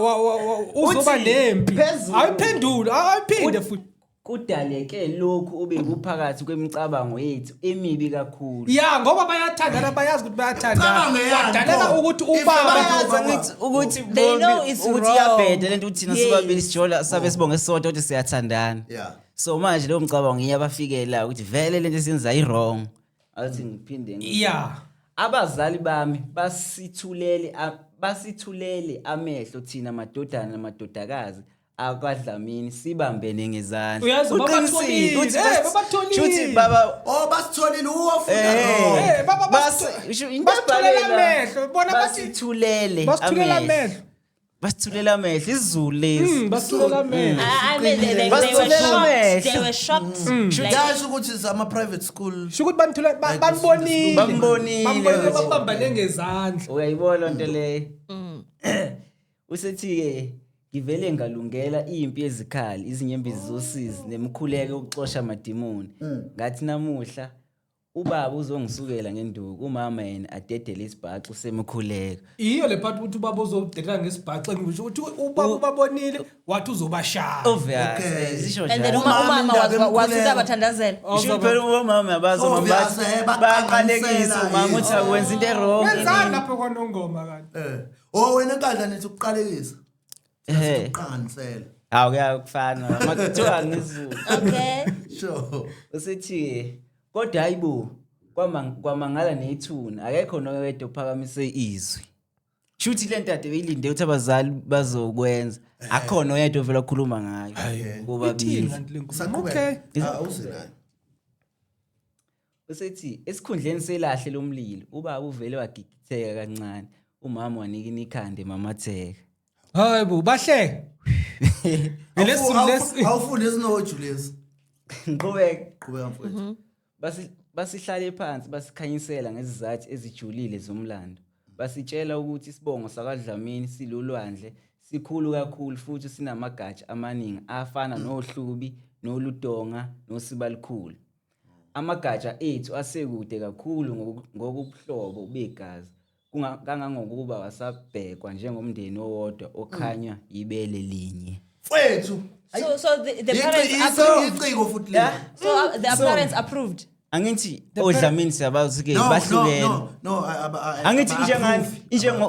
Speaker 2: Uthi,
Speaker 1: nempi.
Speaker 2: phezulu.
Speaker 1: Ayiphendule, ayiphinde futhi.
Speaker 2: Kudaleke lokhu obekuphakathi kwemicabango yethu emibi kakhulu.
Speaker 1: Ya, ngoba bayathandana, bayazi ukuthi bayathandana.
Speaker 4: Cabange yani,
Speaker 1: Kwadaleka
Speaker 4: pho.
Speaker 1: ukuthi
Speaker 4: If
Speaker 1: ubaba
Speaker 2: Bayazi
Speaker 4: ubaba-
Speaker 2: angithi ukuthi
Speaker 3: They know
Speaker 2: bombi-
Speaker 3: it's
Speaker 2: ukuthi
Speaker 3: wrong.
Speaker 2: iyabheda lento ukuthi thina
Speaker 3: Yes.
Speaker 2: sobabili sijola sabe sibonge sodwa ukuthi siyathandana.
Speaker 4: Yeah.
Speaker 2: So manje leyo mcabango iyabafikela ukuthi vele lento esiyenza i-wrong. Athi ngiphinde ngi-
Speaker 1: Ya.
Speaker 2: Abazali bami basithulele amehlo thina madodana namadodakazi akwaDlamini sibambene ngezandla.
Speaker 1: Uyazi,
Speaker 2: Uqinisile,
Speaker 1: babatholile,
Speaker 2: uthi
Speaker 1: babatholile.
Speaker 2: shuthi baba
Speaker 4: Oh, basitholile uwofunda
Speaker 2: Eh,
Speaker 4: wrong.
Speaker 1: Baba
Speaker 2: sho into
Speaker 1: basithulela
Speaker 2: ebhalela,
Speaker 1: amehlo, bona bathi-
Speaker 2: basithulele
Speaker 1: Basithulela
Speaker 2: amehlo.
Speaker 1: amehlo.
Speaker 2: Basithulela amehlo isiZulu lesi.
Speaker 1: Basithulela amehlo.
Speaker 3: I mean, they were
Speaker 2: Basithulela
Speaker 3: shocked.
Speaker 2: amehlo.
Speaker 3: They were shocked. Like,
Speaker 4: Yasho ukuthi ama private school.
Speaker 1: Sho ukuthi banithule banibonile.
Speaker 2: Bambonile.
Speaker 1: Bambonile babambane ngezandla.
Speaker 2: Uyayibona lonto leyo. Usethi ke ngivele ngalungela impi yezikhali, izinyembezi zosizi nemikhuleko yokuxosha amadimoni. Ngathi namuhla ubaba uzongisukela ngenduku, umama yena adedele isibhaxu semikhuleko.
Speaker 1: Iyo le part ukuthi ubaba uzodedela ngesibhaxo, ngisho ukuthi ubaba ubabonile wathi uzobashaya.
Speaker 2: Obvious.
Speaker 4: Okay.
Speaker 2: Zisho
Speaker 3: and then
Speaker 2: njalo.
Speaker 3: uma
Speaker 4: Umama
Speaker 3: umama
Speaker 4: indaba
Speaker 3: was
Speaker 4: emkhuleko.
Speaker 3: abathandazela.
Speaker 2: Sho phela umama abazo
Speaker 4: Obvious,
Speaker 2: baqalekisa umama uthi
Speaker 4: yes.
Speaker 2: akwenza into e-wrong.
Speaker 1: Wenzani lapho kwanongoma kanti?
Speaker 4: Oh, wena enkandla nithi ukuqalekisa.
Speaker 2: Eh.
Speaker 4: Ukuqhanisela.
Speaker 2: Hawu kuyakufana. Makuthiwa ngesiZulu.
Speaker 3: Okay.
Speaker 4: Sure.
Speaker 2: Usethi kodwa hayibo kwamangala nethuna akekho noyedwa ophakamise izwi. Shuthi le nto ade beyilinde ukuthi abazali bazokwenza akhona oyedwa ovela ukukhuluma ngayo.
Speaker 1: Ithini
Speaker 2: Bobabili.
Speaker 1: kanti le nkulumo? Okay.
Speaker 4: Usaqhubeka. Ah, usenayo.
Speaker 2: Usethi esikhundleni selahle lomlilo ubaba uvele wagigitheka kancane umama wanikina ikhanda emamatheka.
Speaker 1: Hayibo bahleke. Lesi
Speaker 4: Awufunde ezinoju lezi.
Speaker 2: Ngiqhubeke.
Speaker 4: Qhubeka mfowethu.
Speaker 2: Basihlale phansi basikhanyisela ngezizathu ezijulile zomlando. Basitshela ukuthi isibongo sakwaDlamini silulwandle sikhulu kakhulu futhi sinamagatsha amaningi afana noHlubi, noLudonga, noSibalikhulu. Amagatsha ethu asekude kakhulu ngokubuhlobo begazi kangangokuba wasabhekwa njengomndeni owodwa okhanywa ibele linye.
Speaker 4: Mfowethu.
Speaker 3: So the parents approved.
Speaker 4: Iciko futhi le.
Speaker 3: So the parents approved.
Speaker 2: Angithi oDlamini siyabazi ke bahlukene.
Speaker 4: No,
Speaker 2: Angithi njengani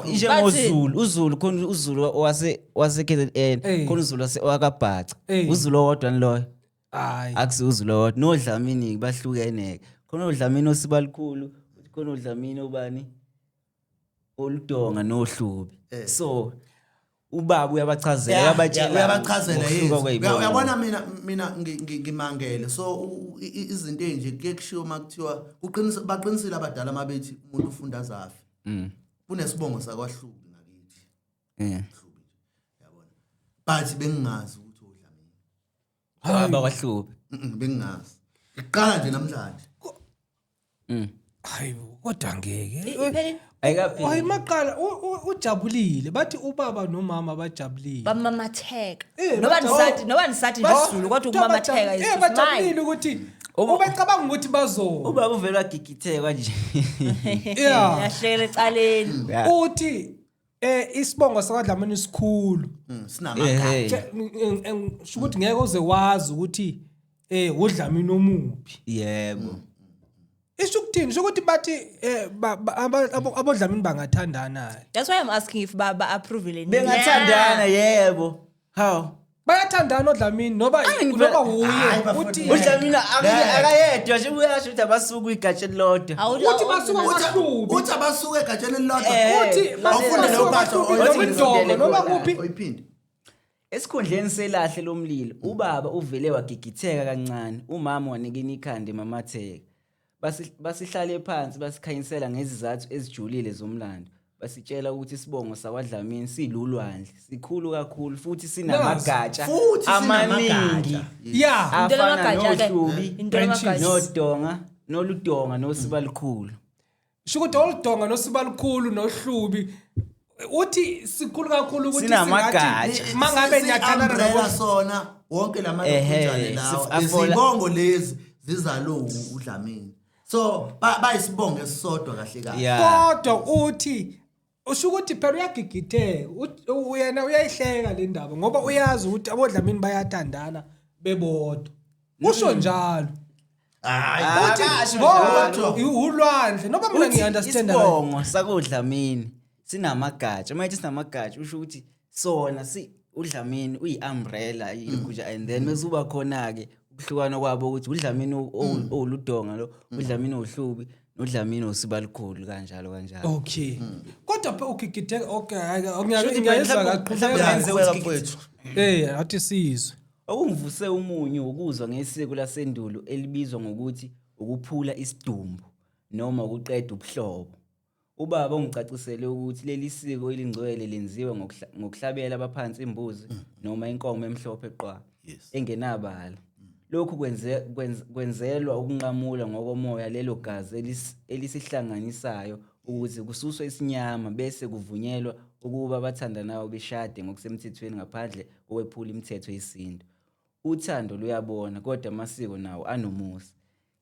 Speaker 2: njengoZulu, uZulu khona uZulu wase KZN, khona uZulu wakaBhaca. uZulu owodwa loyo.
Speaker 1: Hayi.
Speaker 2: Akusi uZulu owodwa. NoDlamini bahlukene. Khona uDlamini oSibalikhulu, khona uDlamini obani Oludonga noHlubi. So ubaba uyabachazela, uyabatshela.
Speaker 4: Uyabachazela yini? Uyabona mina ngimangele. So izinto enje kuye kushiwo makuthiwa kuqinisa baqinisile abadala mabethi umuntu ufunda azafe. Kunesibongo sakwaHlubi ngakithi. Hlubi yabona. But bengingazi ukuthi uDlamini.
Speaker 2: Baba kwaHlubi.
Speaker 4: Bengingazi. Ngiqala nje namhlanje.
Speaker 1: Hayibo kodwa ngeke.
Speaker 3: Iphelile.
Speaker 2: Ayikapheli.
Speaker 1: Hayi maqala ujabulile bathi ubaba nomama bajabulile.
Speaker 3: Bamamatheka. Noba nisathi nje isiZulu kodwa ukumamatheka is
Speaker 1: Bajabulile ukuthi ubecabanga ukuthi bazo.
Speaker 2: Ubaba uvela wagigitheka nje.
Speaker 1: Yeah.
Speaker 3: Yahlekela ecaleni.
Speaker 1: Uthi isibongo sakwaDlamini sikhulu.
Speaker 4: Sinamagatsha.
Speaker 1: Sho ukuthi ngeke uze wazi ukuthi uDlamini omuphi.
Speaker 2: Yebo.
Speaker 1: Isho ukuthini? Isho ukuthi bathi aboDlamini bangathandana.
Speaker 3: That's why I'm asking if baba approve le.
Speaker 2: Bengathandana yebo. How?
Speaker 1: Bayathandana oDlamini noba uye uthi
Speaker 2: uDlamini akayedwa nje uyasho ukuthi abasuka igatsha elilodwa.
Speaker 1: Uthi basuka kwaHlubi.
Speaker 4: Uthi abasuka egatsheni elilodwa.
Speaker 1: Uthi basuka kwaHlubi noma kuphi.
Speaker 4: Oyiphinde.
Speaker 2: Esikhundleni selahle lomlilo ubaba uvele wagigitheka kancane umama wanikina ikhanda emamatheka. Basihlale phansi basikhanyisela ngezizathu ezijulile zomlando. Basitshela ukuthi isibongo sakwaDlamini silulwandle, sikhulu kakhulu futhi sinamagatsha amaningi.
Speaker 1: Yeah,
Speaker 2: afana noHlubi, noDonga, noLudonga noSibalikhulu.
Speaker 1: Sho ukuthi oLudonga noSibalikhulu noHlubi uthi sikhulu kakhulu ukuthi
Speaker 2: sinamagatsha.
Speaker 1: Mangabe niyathandana
Speaker 4: nabo sona wonke lamalokujane lawo. Izibongo lezi zizalo uDlamini. So bayisibongo esisodwa kahle kahle.
Speaker 1: Kodwa uthi usho ukuthi phela uyagigitheka, uyena uyayihleka le ndaba ngoba uyazi ukuthi aboDlamini bayathandana bebodwa. Usho njalo.
Speaker 4: Hayi,
Speaker 1: Uthi
Speaker 2: akasho
Speaker 1: ngoba
Speaker 4: njalo.
Speaker 1: ulwandle noma mina
Speaker 2: Uthi
Speaker 1: ngiunderstand.
Speaker 2: isibongo sakoDlamini sinamagatsha. Uma ethi sinamagatsha usho ukuthi sona si uDlamini uyi-umbrella ilokhunja, and then bese uba khona-ke ukuhlukana kwabo ukuthi uDlamini owuludonga lo, uDlamini owuhlubi, noDlamini owusibalukhulu, kanjalo kanjalo.
Speaker 1: Okay. Kodwa phe ugigitheka, okay, hayi,
Speaker 2: Shuthi
Speaker 1: ngiyayizwa
Speaker 2: mhlawumbe-
Speaker 1: kahle.
Speaker 2: mhlawumbe
Speaker 4: Ya,
Speaker 2: ukuthi
Speaker 4: mfowethu.
Speaker 1: Eh, athi sizwe.
Speaker 2: Okungivuse umunyu ukuzwa ngesiko lasendulo elibizwa ngokuthi ukuphula isidumbu noma ukuqeda ubuhlobo. Ubaba ungicacisele ukuthi leli siko elingcwele lenziwa ngokuhlabela abaphansi imbuzi noma inkomo emhlophe qwa engenabala. Lokhu kwenzelwa ukunqamula ngokomoya lelo gazi elisihlanganisayo ukuze kususwe isinyama bese kuvunyelwa ukuba abathandanayo beshade ngokusemthethweni ngaphandle kokwephula imithetho yesintu. Uthando luyabona kodwa amasiko nawo anomusa.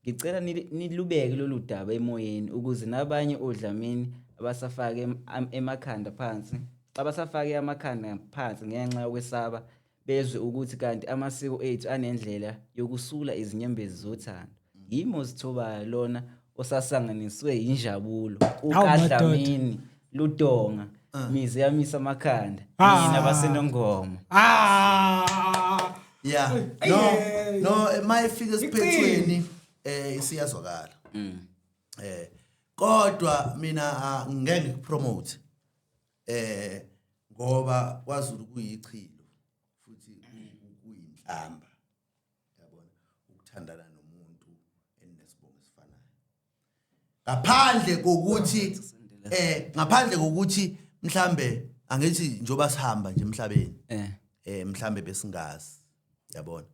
Speaker 2: Ngicela nilubeke lolu daba emoyeni ukuze nabanye oDlamini abasafake emakhanda phansi, abasafake amakhanda phansi ngenxa yokwesaba bezwe ukuthi kanti amasiko ethu anendlela yokusula izinyembezi zothando. Yimi ozithobayo lona osasanganiswe yinjabulo
Speaker 1: Hawu, madoda.
Speaker 2: ukaDlamini Ludonga mize yamisa amakhanda
Speaker 1: Ah.
Speaker 2: nina baseNongoma.
Speaker 1: Ah.
Speaker 4: Yeah.
Speaker 1: Ey,
Speaker 4: No,
Speaker 1: ey.
Speaker 4: no, mayifika esiphethweni siyazwakala. Kodwa mina ngeke ngikupromote. Ngoba kwaZulu kuyichilo futhi kuyinhlamba. Yabona, ukuthandana nomuntu enesibongo esifanayo. Ngaphandle kokuthi mhlambe angithi njoba sihamba nje emhlabeni. Mhlambe besingazi, yabona.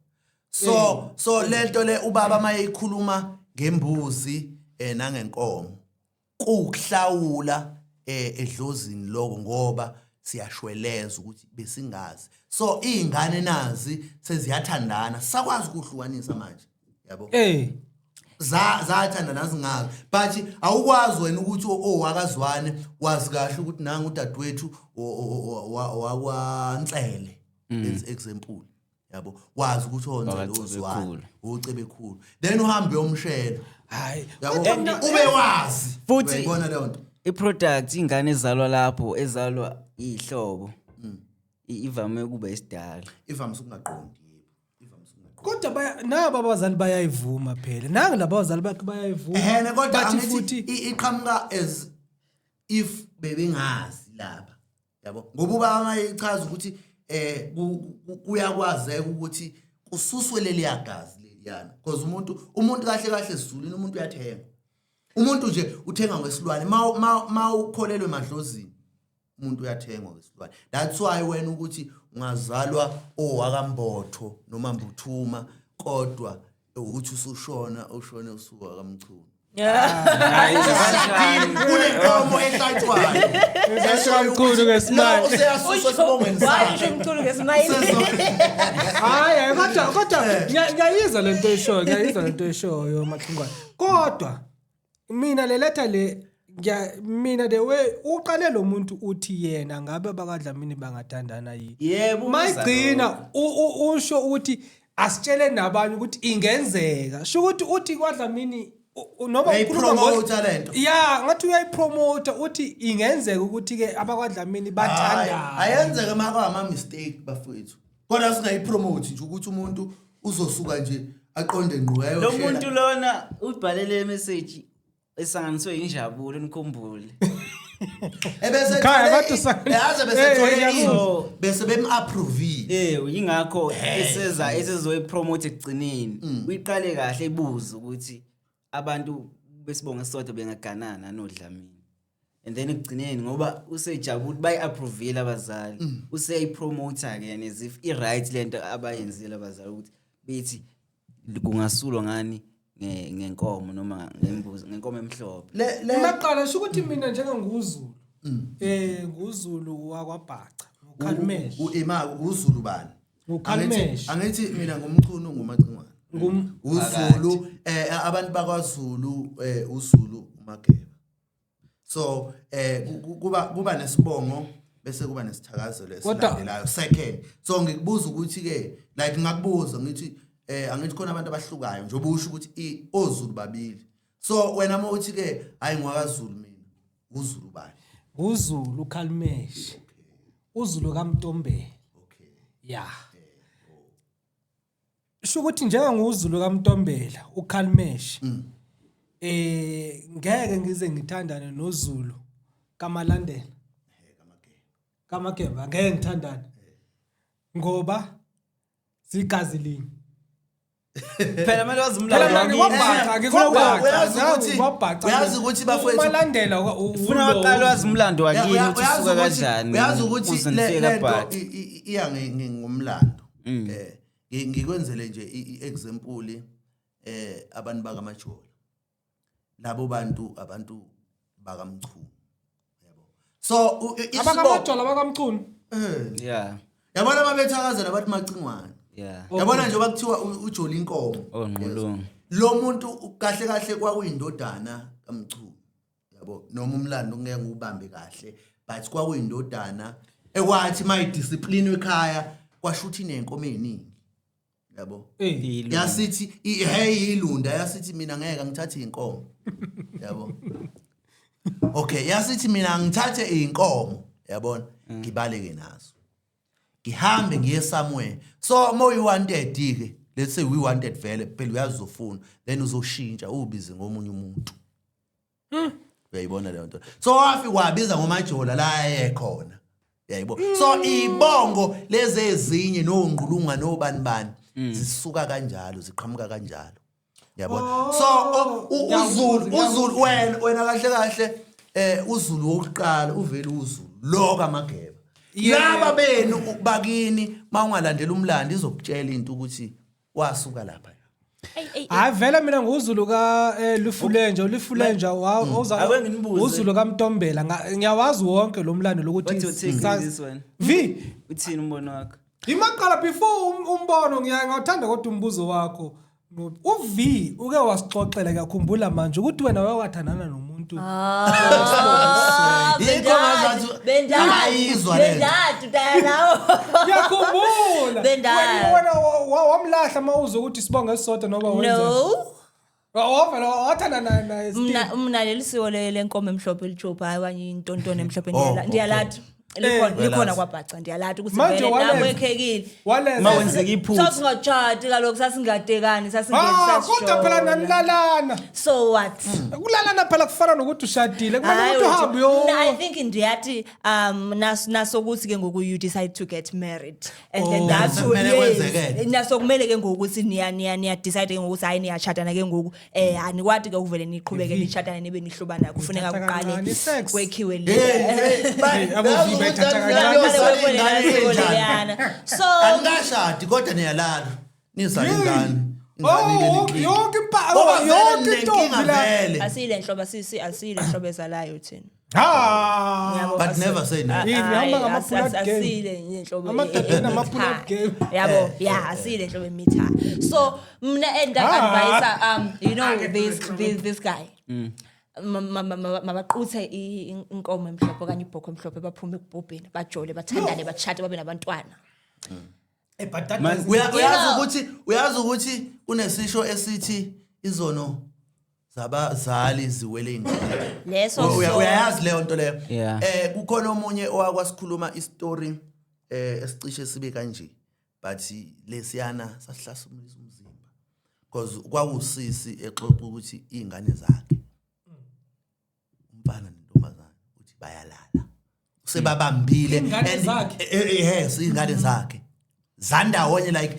Speaker 4: So lento le ubaba mayeyikhuluma ngembuzi nangenkomo kukuhlawula edlozini lokho, ngoba siyashweleza ukuthi besingazi. So izingane nazi seziyathandana, sakwazi ukuhlukanisa manje, yabo. Zathandana zingazi, but awukwazi wena ukuthi owakazwane wazi kahle ukuthi nangu udadewethu wakwaNsele, as example, yabo, wazi ukuthi oNsele
Speaker 2: Wakacebekhulu.
Speaker 4: ozwane uCebekhulu, then uhambe uyomshela.
Speaker 1: Hayi.
Speaker 4: Yabo,
Speaker 1: Kodwa mina-
Speaker 4: ube wazi.
Speaker 2: Futhi-
Speaker 4: Uyayibona leyo nto.
Speaker 2: I-product ingane ezalwa lapho ezalwa ihlobo ivame ukuba isidala.
Speaker 4: Ivamise ukungaqondi, yebo, ivamise ukungaqondi.
Speaker 1: Kodwa nabo abazali bayayivuma phela. Nangi laba abazali bakhe bayayivuma.
Speaker 4: Ehene, kodwa
Speaker 1: Bathi
Speaker 4: angithi
Speaker 1: futhi
Speaker 4: iqhamuka as if bebengazi lapha, yabo, ngoba ubaba mayechaza ukuthi kuyakwazeka ukuthi kususwe leliya gazi leliyana, because umuntu kahle kahle esizulwini umuntu uyathenga, umuntu nje uthenga ngesilwane. Ma ukholelwe emadlozini, umuntu uyathengwa ngesilwane. That's why wena ukuthi ungazalwa owakaMbotho noma Mbuthuma, kodwa ukuthi usushona ushone usuka kaMchunu, kunenkomo ehlatshwayo.
Speaker 1: Mchunu ngesimali.
Speaker 4: Useyasuswa esibongweni
Speaker 3: Why
Speaker 4: sakhe.
Speaker 3: usho Mchunu ngesmayile?
Speaker 1: Hayi, hayi, kodwa ngiyayizwa lento eshoyo, ngiyayizwa lento eshoyo Maxingwane. Kodwa mina le letter le mina the way uqale lo muntu uthi yena ngabe bakaDlamini bangathandana yini.
Speaker 2: Yebo.
Speaker 1: Mayigcina usho ukuthi asitshele nabanye ukuthi ingenzeka. Sho ukuthi uthi kwaDlamini noma ukhuluma
Speaker 4: Uyayipromota lento.
Speaker 1: Ya, ngathi uyayipromota, uthi ingenzeka ukuthi ke abakwaDlamini bathandana.
Speaker 4: Ayenzeke uma kwama mistake, bafowethu, kodwa singayipromote nje ukuthi umuntu uzosuka nje aqonde ngqo
Speaker 2: Lo
Speaker 4: ayoshela.
Speaker 2: muntu lona ubhalele message esanganiswe injabulo, nikhumbule.
Speaker 4: Ebese
Speaker 1: Khaya, kodwa
Speaker 4: yazi bese
Speaker 1: Eh,
Speaker 4: thole
Speaker 1: ngiyakuzwa.
Speaker 4: ini, bese bem-approvile.
Speaker 2: Yingakho eseza esezoyipromote ekugcineni. Uyiqale kahle ebuza ukuthi abantu besibongo esisodwa bengaganana noDlamini. And then ekugcineni ngoba usejabule bayi-approvile abazali, useyayipromota ke yena as if i-right lento abayenzile abazali ukuthi bethi kungasulwa ngani ngenkomo noma ngembuzi, ngenkomo emhlophe.
Speaker 4: Le
Speaker 1: Maqala sho ukuthi mina njenganguZulu. NguZulu wakwaBhaca, uKhalmesh.
Speaker 4: Ima uZulu bani?
Speaker 1: UKhalmesh.
Speaker 4: Angithi mina ngumchunu nguMacingwane. uZulu abantu bakwaZulu, uZulu uMageba. So kuba nesibongo bese kuba nesithakazelo esilandelayo second. So ngikubuza ukuthi ke, like ngakubuza ngithi Angithi khona abantu abahlukayo njengoba usho ukuthi oZulu babili. So wena uma uthi ke hayi ngwakaZulu mina, uZulu bani?
Speaker 1: UZulu Khalmesh. UZulu kaMntombela.
Speaker 4: Okay.
Speaker 1: Ya. Sho ukuthi njenganguZulu kaMntombela uKhalmesh. Ngeke ngize ngithandane noZulu kaMalandela. KaMageba ngeke ngithandane. Ngoba sigazi linye.
Speaker 2: Phela kumele wazi
Speaker 1: Phela
Speaker 2: umlando
Speaker 1: mina
Speaker 2: wakini.
Speaker 1: ngikwabhaca, ngikwabhaca.
Speaker 4: Uyazi ukuthi-
Speaker 1: Ngikwabhaca.
Speaker 4: uyazi ukuthi bafowethu-
Speaker 1: uMalandela
Speaker 2: Ufuna waqala wazi umlando wakini ukuthi
Speaker 4: Uyazi
Speaker 2: usuka
Speaker 4: ukuthi-
Speaker 2: kanjani.
Speaker 4: Uyazi ukuthi
Speaker 2: uze
Speaker 4: le
Speaker 2: nifike
Speaker 4: lento
Speaker 2: kaBhaca.
Speaker 4: iya ngomlando. Ngikwenzele nje i-example abantu bakaMajola. Labo bantu abantu bakaMchunu. Yabo. So
Speaker 1: abakaMajola bakaMchunu.
Speaker 2: Yeah.
Speaker 4: Yabona ababethakazela bathi Macingwane.
Speaker 2: Yeah.
Speaker 4: Yabona nje bakuthiwa uJola inkomo.
Speaker 2: Oh, Ngqulunga.
Speaker 4: Lo muntu kahle kahle kwakuyindodana kaMchunu. Yabo noma umlando ngeke ngiwubambe kahle but kwakuyindodana ekwathi mayidiscipline ekhaya kwashuthi inenkomo eziningi. Yabo. Yasithi hey ilunda yasithi mina ngeke ngithathe inkomo. Yabo. Okay, yasithi mina ngithathe inkomo, yabona, ngibaleke nazo. Ngihambe ngiye somewhere. So uma you wanted ke, let's say we wanted vele phela uyazofuna, then uzoshintsha ubize ngomunye umuntu. Uyayibona leyo nto. So wafika wabiza ngoMajola la ayekhona. Uyayibona. So ibongo lezi ezinye noNgqulunga nobani bani zisuka kanjalo, ziqhamuka kanjalo. Yabona. So uZulu wena kahle kahle uZulu wokuqala uvela uZulu lo kaMageba. Laba benu bakini mawungalandela umlando izokutshela into ukuthi wasuka lapha.
Speaker 1: Hayi vele mina nguZulu ka Lufulenja, Lufulenja oza
Speaker 2: Ake nginibuze.
Speaker 1: uZulu kaMntombela. Ngiyawazi wonke lo mlando lokuthi
Speaker 2: What's your take on this one?
Speaker 1: V
Speaker 2: Uthini umbono wakho?
Speaker 1: Imaqala before umbono ngiyawuthanda kodwa umbuzo wakho. uV uke wasixoxela ngiyakhumbula manje ukuthi wena wawathandana nomuntu.
Speaker 4: Yikho ngazathi ayizwa le nto.
Speaker 3: Bendadu dala.
Speaker 1: Ngiyakhumbula.
Speaker 3: Bendadu.
Speaker 1: Wena wamlahla mawuzwa ukuthi sibonge esisodwa noma wenza.
Speaker 3: No.
Speaker 1: Wavela wathandana naye still.
Speaker 3: Mna leli siko lenkomo emhlophe elijobha hayi okanye intontoni emhlophe
Speaker 4: Oh, okay.
Speaker 3: ndiyalati. Likhona
Speaker 4: Uyalazi.
Speaker 3: kwaBhaca ndiyalati ukuthi
Speaker 1: Manje
Speaker 3: vele
Speaker 1: walenza.
Speaker 3: nawekhekile.
Speaker 1: Walenza.
Speaker 2: Ma wenzeka iphutha.
Speaker 3: Sasingatshati kaloku sasingatekani
Speaker 1: Ah, kodwa phela nanilalana.
Speaker 3: So what?
Speaker 1: Kulalana phela kufana nokuthi ushadile. Kumele
Speaker 3: Hayi
Speaker 1: ukuthi
Speaker 3: wethu,
Speaker 1: uhambe uyo.
Speaker 3: mna I think ndiyathi naso ukuthi ke ngoku you decide to get married and then that's
Speaker 4: Naso kumele
Speaker 3: yes.
Speaker 4: kwenzekele.
Speaker 3: Naso kumele ke ngoku ukuthi niya decide ke ngoku ukuthi hayi niyatshata ke ngoku anikwati ke ukuvele niqhubeke nitshatane nibe nihlobana kufuneka
Speaker 1: Nithatha
Speaker 3: kuqale
Speaker 1: kancane i-sex.
Speaker 3: kwekhiwe le
Speaker 4: Hey,
Speaker 1: Hey, abo V bayithatha kancane.
Speaker 3: So
Speaker 4: Anikashadi kodwa niyalala. Nizala ingane. Ingane
Speaker 1: Oh,
Speaker 4: inenkinga.
Speaker 1: yonke
Speaker 4: Ngoba vele
Speaker 1: yonke
Speaker 4: ninenkinga
Speaker 1: intombi la.
Speaker 4: vele.
Speaker 3: asile nhlobo sisi asile nhlobo ezalayo thina.
Speaker 1: Ha.
Speaker 3: Yabo,
Speaker 4: But never say never.
Speaker 1: Yini,
Speaker 3: Hayi,
Speaker 1: hamba ngama-pull-out game.
Speaker 3: asile nhlobo
Speaker 1: Amadoda enama-pull-out game.
Speaker 3: Yabo, yeah, asile nhlobo emitha. So mina enda
Speaker 1: Ah.
Speaker 3: advisor you know this guy. Mabaquthe inkomo emhlophe okanye ibhokwe emhlophe baphume ekubhubheni bajole bathandane batshate babe nabantwana.
Speaker 1: But that
Speaker 2: Man,
Speaker 1: doesn't-
Speaker 4: Uyazi ukuthi uyazi ukuthi kunesisho esithi izono zabazali ziwele ingane.
Speaker 3: Leso so-
Speaker 4: Uyayazi leyo nto leyo.
Speaker 2: Yeah.
Speaker 4: Kukhona omunye owakwasikhuluma istory esicishe sibe kanje but lesiyana sasihlasimulisa umzimba because kwakusisi exoxa ukuthi izingane zakhe umfana nentombazana uthi bayalala sebabambile
Speaker 1: Iy'ngane
Speaker 4: and-
Speaker 1: zakhe?
Speaker 4: Yes izingane zakhe zandawonye like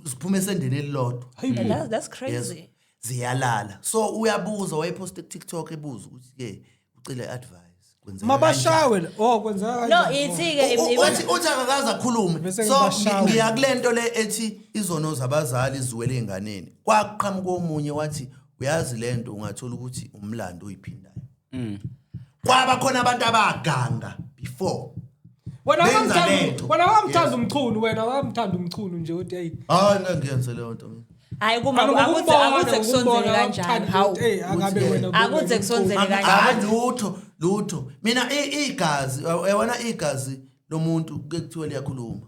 Speaker 4: ziphume esendeni elilodwa.
Speaker 1: Hayibo.
Speaker 3: That's
Speaker 4: Yes.
Speaker 3: crazy.
Speaker 4: Ziyalala. So uyabuza wayepost ku TikTok ebuza ukuthi ke ucela advice kwenzeka.
Speaker 1: Mabashawe la. Oh, kwenzeka
Speaker 3: No,
Speaker 1: kanjani?
Speaker 3: ithi ke
Speaker 4: Uthi akakaze akhulume.
Speaker 1: Bese
Speaker 4: So
Speaker 1: ngibashawe.
Speaker 4: ngiya kulento le ethi izono zabazali ziwele einganeni. Kwaqhamuka omunye wathi uyazi lento ungathola ukuthi umlando oyiphindayo. Kwaba khona abantu abaganga before.
Speaker 1: Wena
Speaker 4: Benza
Speaker 1: wakamthanda
Speaker 4: lento.
Speaker 1: wena wakamthanda umchunu wena wakamthanda umchunu nje uthi hey.
Speaker 4: Hayi ngeke ngiyenze leyo nto mina.
Speaker 3: Hayi kuma akuze kusonzele kanjani hawu.
Speaker 1: Hey akabe wena.
Speaker 3: Akuze kusonzele kanjani.
Speaker 4: Hayi lutho lutho. Mina igazi uyabona igazi lomuntu kuke kuthiwe liyakhuluma.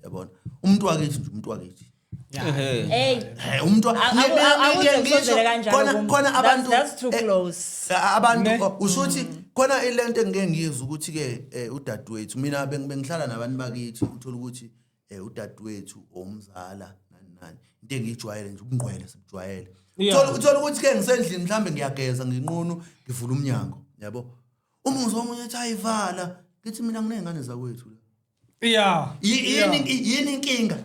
Speaker 4: Yabona. Umuntu wakithi nje umuntu wakithi.
Speaker 3: Hey.
Speaker 4: Umuntu
Speaker 3: Akuze kusondele kanjalo
Speaker 4: khona
Speaker 3: kum.
Speaker 4: khona abantu
Speaker 3: That's too close.
Speaker 4: Abantu
Speaker 1: Ne?
Speaker 4: usho ukuthi khona ilento engike ngiyizwe ukuthi ke udadewethu, mina bengihlala nabantu bakithi, uthola ukuthi udadewethu omzala nani nani, into engiyijwayele nje ubungqwele sibujwayele. Uthola ukuthi ke ngisendlini mhlambe ngiyageza, nginqunu, ngivula umnyango, yabo, umuzwa omunye ethi ayivala, ngithi mina nginey'ngane zakwethu la. Yini inkinga,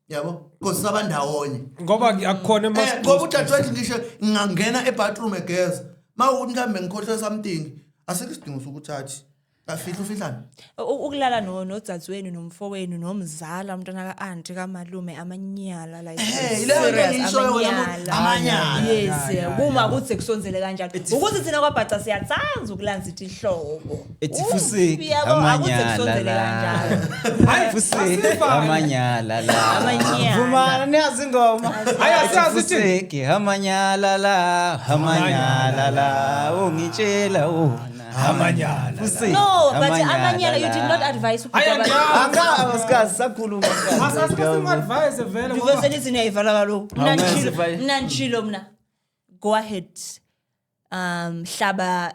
Speaker 4: yabo, because sabandawonye.
Speaker 1: Ngoba akukhona
Speaker 4: Ngoba udadewethu ngisho ngingangena ebathroom egeza, mawukuthi mhlawumbe ngikhohlwe something, asikho isidingo sokuthi athi afihle, ufihlane.
Speaker 3: Ukulala nodzadzweni nomfowenu nomzala, umntwana ka-anti, kamalume, amanyala, like
Speaker 4: Ileyo nto
Speaker 3: serious,
Speaker 4: engiyishoyo wena,
Speaker 3: amanyala.
Speaker 4: amanyala.
Speaker 3: Yes, kuma kuthi kusonzele kanjalo ukuthi thina kwabhaca siyathanda ukulanza ihlobo.
Speaker 2: Ethi fuseki,
Speaker 3: Yabo, akuthi
Speaker 2: amanyala
Speaker 3: kusonzele
Speaker 2: la.
Speaker 3: kanjalo.
Speaker 1: Hayi,
Speaker 2: Fuseki,
Speaker 1: asifane.
Speaker 2: amanyala la.
Speaker 3: Amanyala.
Speaker 2: Vumana, niyazi ingoma.
Speaker 1: Hayi, asiyazi
Speaker 2: Ethi
Speaker 1: ithini?
Speaker 2: fuseki, amanyala la, amanyala la, ungitshela wona.
Speaker 1: Amanyala la.
Speaker 2: Fuseki,
Speaker 3: No, but amanyala, you
Speaker 2: la.
Speaker 3: did not advise
Speaker 1: Hayi,
Speaker 3: ubhuti.
Speaker 1: angiyazi.
Speaker 2: Aka, asikazi sakhuluma.
Speaker 1: Asasimu-advise vele ngoba
Speaker 3: Ndivese nithi niyayivala kaloku. Mna
Speaker 2: Awungeze
Speaker 3: nditshilo,
Speaker 2: vale.
Speaker 3: mna nditshilo mna. Go ahead. Hlaba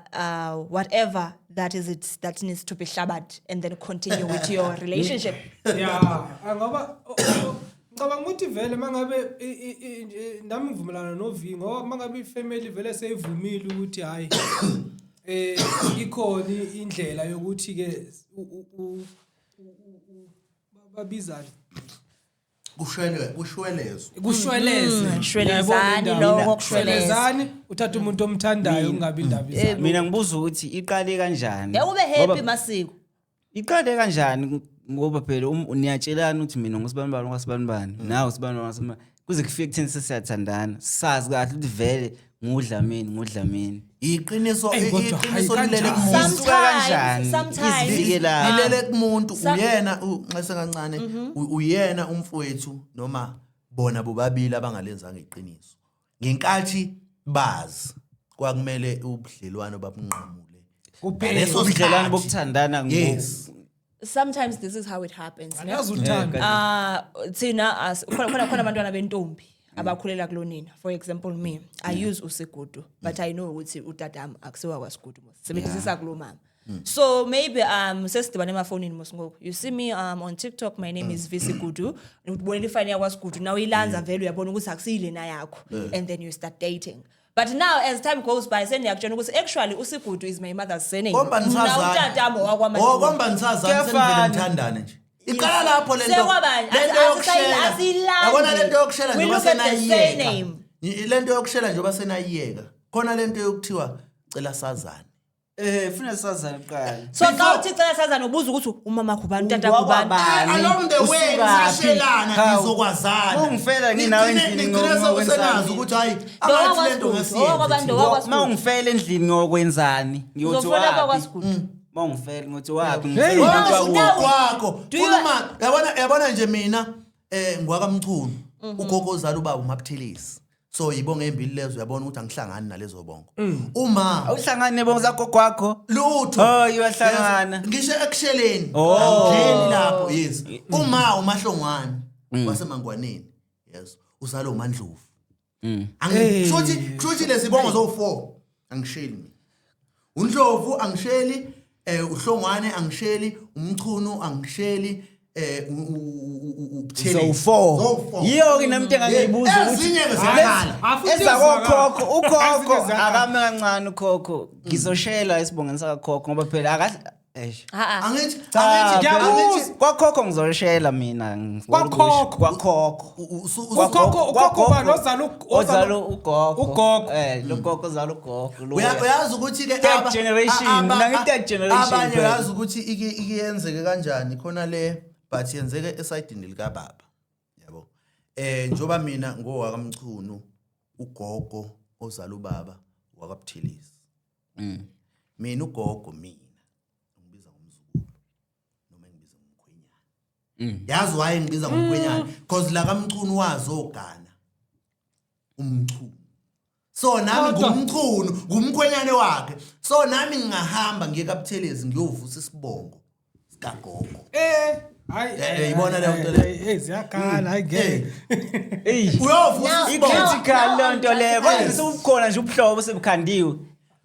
Speaker 3: whatever that is it that needs to be hlabad and then continue with your relationship.
Speaker 1: Ya, ngoba ngicabanga ukuthi vele mangabe nami ngivumelana no-V, ngoba mangabe ifamily vele seyivumile ukuthi hayi, ikhona indlela yokuthi ke babizane.
Speaker 4: Kushwele, kushwelezwe.
Speaker 1: Kushweleze.
Speaker 3: Shwelezani.
Speaker 1: Uyayibona indaba?
Speaker 3: Lokho kushweleza.
Speaker 1: Shwelezani, uthatha umuntu omthandayo, ungabi indaba izalo.
Speaker 2: Mina ngibuza ukuthi iqale kanjani?
Speaker 3: Ngeke ube happy masiko.
Speaker 2: Iqale kanjani, ngoba phela niyatshelana ukuthi mina ngusibanibani kwasibanibani, nawe usibanibani kwasibanibani, kuze kufike kutheni sesiyathandana, sazi kahle ukuthi vele ngudlamini, ngudlamini.
Speaker 4: Iqiniso,
Speaker 1: Eyi, kodwa
Speaker 4: iqiniso
Speaker 1: hayi,
Speaker 4: lilele
Speaker 1: kanjani?
Speaker 4: kumuntu.
Speaker 2: Isuka kanjani?
Speaker 3: Sometimes-
Speaker 2: Izifike la.
Speaker 4: Lilele kumuntu, uyena unxese kancane, uyena umfowethu noma bona bobabili abangalenzanga iqiniso. Ngenkathi bazi kwakumele ubudlelwano babunqamule.
Speaker 1: Kuphela.
Speaker 4: Ngaleso
Speaker 2: Ubudlelwano
Speaker 4: sikhathi.
Speaker 2: bokuthandana
Speaker 4: Yes.
Speaker 3: Sometimes this is how it happens. Ne?
Speaker 1: Angiyazi uthando.
Speaker 3: Ah, thina khona abantwana bentombi abakhulela kulonina. For example, me, I use uSigudu, but I know ukuthi utatam akusiwa kwaSigudu mos. Sebenzisa kulo mama. So maybe sesidibane emafonini mos ngoku. You see me on TikTok, my name is Visigudu. Ubonela ifani yakwaSigudu, now ilanza vele uyabona ukuthi akusiyile na yakho, and then you start dating. But now as time goes by, sendiyakutshela ukuthi actually uSigudu is my mother's surname.
Speaker 4: Komba
Speaker 3: Mna
Speaker 4: nisazana.
Speaker 3: utatamo
Speaker 4: Oh,
Speaker 3: wakwaMaduku.
Speaker 4: komba nisazana, senivele
Speaker 2: Kuyafana.
Speaker 4: nithandane nje. Iqala lapho lento.
Speaker 3: Sekwabani?
Speaker 4: Lento yokushela.
Speaker 3: Asiyilandi.
Speaker 4: Yabona lento yokushela
Speaker 3: We
Speaker 4: njengoba
Speaker 3: look at the
Speaker 4: senayiyeka.
Speaker 3: surname.
Speaker 4: Lento yokushela njengoba senayiyeka. Khona lento yokuthiwa cela sazane.
Speaker 2: Funa sazane kuqala.
Speaker 3: So xa uthi cela sazane, ubuza ukuthi umama wakho ubani, utata wakho ubani.
Speaker 2: Ubani?
Speaker 4: Along the way
Speaker 2: Usukaphi?
Speaker 4: nisashelana,
Speaker 2: Hawu.
Speaker 4: nizokwazana.
Speaker 2: Ungifela nginawe
Speaker 4: Nigcine-
Speaker 2: endlini
Speaker 4: nigcine
Speaker 2: ngokwenzani?
Speaker 4: sekusenazi ukuthi hayi, angathi lento ngesiyenze
Speaker 3: Owakwabantu,
Speaker 4: thina.
Speaker 3: owakwaSigudu.
Speaker 2: Uma ungifela endlini ngokwenzani? Ngiyothi
Speaker 3: Uzofela
Speaker 2: wapi?
Speaker 3: kwakwaSigudu.
Speaker 2: Uma ungifela ngothi wapi?
Speaker 1: Hey.
Speaker 2: Ngifela
Speaker 4: Wena
Speaker 2: umuntu wakubo.
Speaker 4: usuku kwakho.
Speaker 3: Do you-
Speaker 4: Khuluma, yabona nje mina ngwakaMchunu. Ugogo ozala ubaba uMabuthelezi. So yibonga embili lezo, uyabona ukuthi angihlangani nalezo bongo. Uma
Speaker 2: Awuhlangani nebongo zakho kwakho?
Speaker 4: lutho.
Speaker 2: Oh, iyahlangana.
Speaker 4: Yes, ngisho ekusheleni.
Speaker 2: Oh.
Speaker 4: Angeni lapho, yes. Uma uMahlongwane waseMangwaneni. Yes. Uzalo uMandlovu. Angishuthi kushuthi lezibongo zo4 angisheli mina. uNdlovu angisheli, uHlongwane angisheli, uMchunu angisheli, uButhelezi.
Speaker 2: So 4.
Speaker 4: Zo-four.
Speaker 2: Yiyo ke nami into engangiyibuza ukuthi
Speaker 4: Ezinye ke ziyakhala.
Speaker 1: Ah, futhi
Speaker 2: ezakokhokho,
Speaker 1: izwakala.
Speaker 2: ukhokho
Speaker 1: Ezinye ziyakhala.
Speaker 2: akame kancane ukhokho. Ngizoshela isibongeni sakakhokho ngoba phela eish.
Speaker 3: Ha-a.
Speaker 4: Angithi
Speaker 2: Cha,
Speaker 4: angithi
Speaker 1: Ngiyakuzwa.
Speaker 4: angithi
Speaker 2: Kwakhokho ngizoshela mina. Ngifuna
Speaker 1: Kwakhokho.
Speaker 2: ukusho. Kwakhokho.
Speaker 1: Ukhokho, ukhokho ubani?
Speaker 2: Ozala ugogo.
Speaker 1: Ugogo.
Speaker 2: Lo gogo ozala ugogo. Lo.
Speaker 4: Uyazi ukuthi ke
Speaker 2: Third generation, mina ngi-third generation
Speaker 4: abanye
Speaker 2: phela.
Speaker 4: uyazi ukuthi ike yenzeke kanjani khona le, but yenzeke esayidini lika baba, yabo, njoba mina ngowakaMchunu, ugogo ozala ubaba wakaButhelezi. Mina ugogo mina ngibiza ngomzukulu noma ngibiza ngomkhwenyana. Yazi why ngibiza ngomkhwenyana? Because la kaMchunu wazogana uMchunu, so nami
Speaker 1: Kodwa-
Speaker 4: ngumchunu, ngumkhwenyane wakhe, so nami ngingahamba ngiye kaButhelezi ngiyovusa isibongo sikagogo.
Speaker 1: Hayi,
Speaker 4: Ibona leyo nto leyo.
Speaker 1: Hey, ziyakhala, hayi ngeke.
Speaker 2: Eyi.
Speaker 4: Uyovusa
Speaker 3: Now-
Speaker 4: isibongo.
Speaker 2: I-critical
Speaker 3: Now-
Speaker 2: leyo nto leyo kodwa sekukhona nje ubuhlobo sebukhandiwe.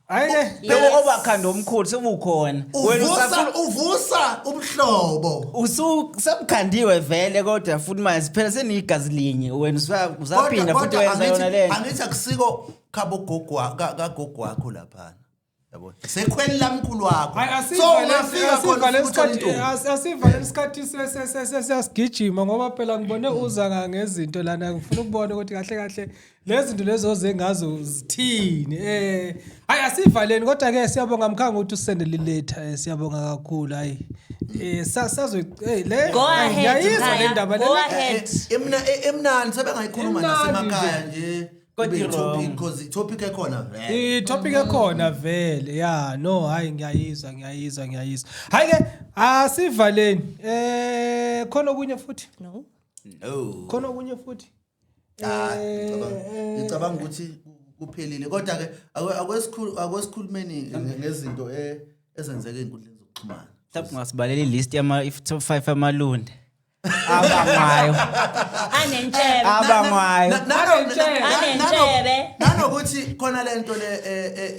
Speaker 1: Hayi ke.
Speaker 2: Lobo obakhanda omkhulu sebukhona. Wena
Speaker 4: Uvusa
Speaker 2: usafuna
Speaker 4: uvusa ubuhlobo.
Speaker 2: usu sebukhandiwe vele kodwa futhi manje phela senigazi linye wena usaphinda futhi
Speaker 4: Kodwa
Speaker 2: wenza yona
Speaker 4: angithi
Speaker 2: le.
Speaker 4: angithi akusiko khabo gogo kagogo wakho laphana. Yabo. Sekhweni lamkhulu wakho.
Speaker 1: Hayi
Speaker 4: So ungafika khona
Speaker 1: asivale
Speaker 4: ufike uthole
Speaker 1: isikhathi
Speaker 4: intombi.
Speaker 1: asivale isikhathi siyasigijima ngoba phela ngibone uza ngezinto lana, ngifuna ukubona ukuthi kahle kahle lezi zinto lezo oze ngazo zithini. Hayi asivaleni, kodwa ke siyabonga mkhanga ukuthi usendele letter, siyabonga kakhulu. Hayi sazo hey le
Speaker 3: Go ahead,
Speaker 1: ngiyayizwa le
Speaker 3: Mkhaya.
Speaker 1: ndaba le.
Speaker 3: Go ahead.
Speaker 4: Imnandi sebengayikhuluma
Speaker 1: Imnandi
Speaker 4: nasemakhaya nje.
Speaker 2: Kodwa
Speaker 4: Kube i-topic
Speaker 2: i-wrong.
Speaker 4: because i-topic ekhona vele.
Speaker 1: I-topic ekhona vele, ya no, hayi ngiyayizwa ngiyayizwa ngiyayizwa. Hayi ke asivaleni. Khona okunye futhi?
Speaker 3: No.
Speaker 4: No.
Speaker 1: Khona okunye futhi?
Speaker 4: Hayi, ngicabanga ukuthi kuphelile, kodwa ke akwesikhulumeni ngezinto ezenzeka ey'nkundleni zokuxhumana.
Speaker 2: Mhlawumbe ungasibalela i-list yama if top 5 amalunda abangwayo.
Speaker 3: Anentshebe.
Speaker 2: Abangwayo.
Speaker 3: Anentshebe.
Speaker 4: Nanokuthi khona lento le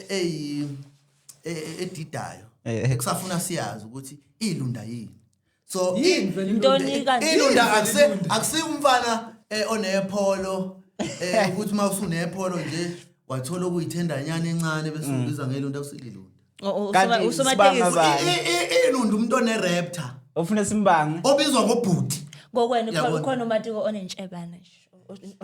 Speaker 4: eyi edidayo ekusafuna siyazi ukuthi ilunda yini. So
Speaker 1: Yini vele
Speaker 3: Intoni kanti?
Speaker 4: ilunda akusi umfana onepholo, ukuthi uma usunepholo nje wathola okuyithendanyana encane bese ubiza ngelunda, usililunda.
Speaker 2: Kanti
Speaker 3: Usomatekisi.
Speaker 2: sibanga bani?
Speaker 4: Ilunda umuntu oneraptor
Speaker 2: Ofuna simbange.
Speaker 4: obizwa ngobhuti.
Speaker 3: Kokwena
Speaker 4: Yabona.
Speaker 3: khona umatiko onentshebana nje.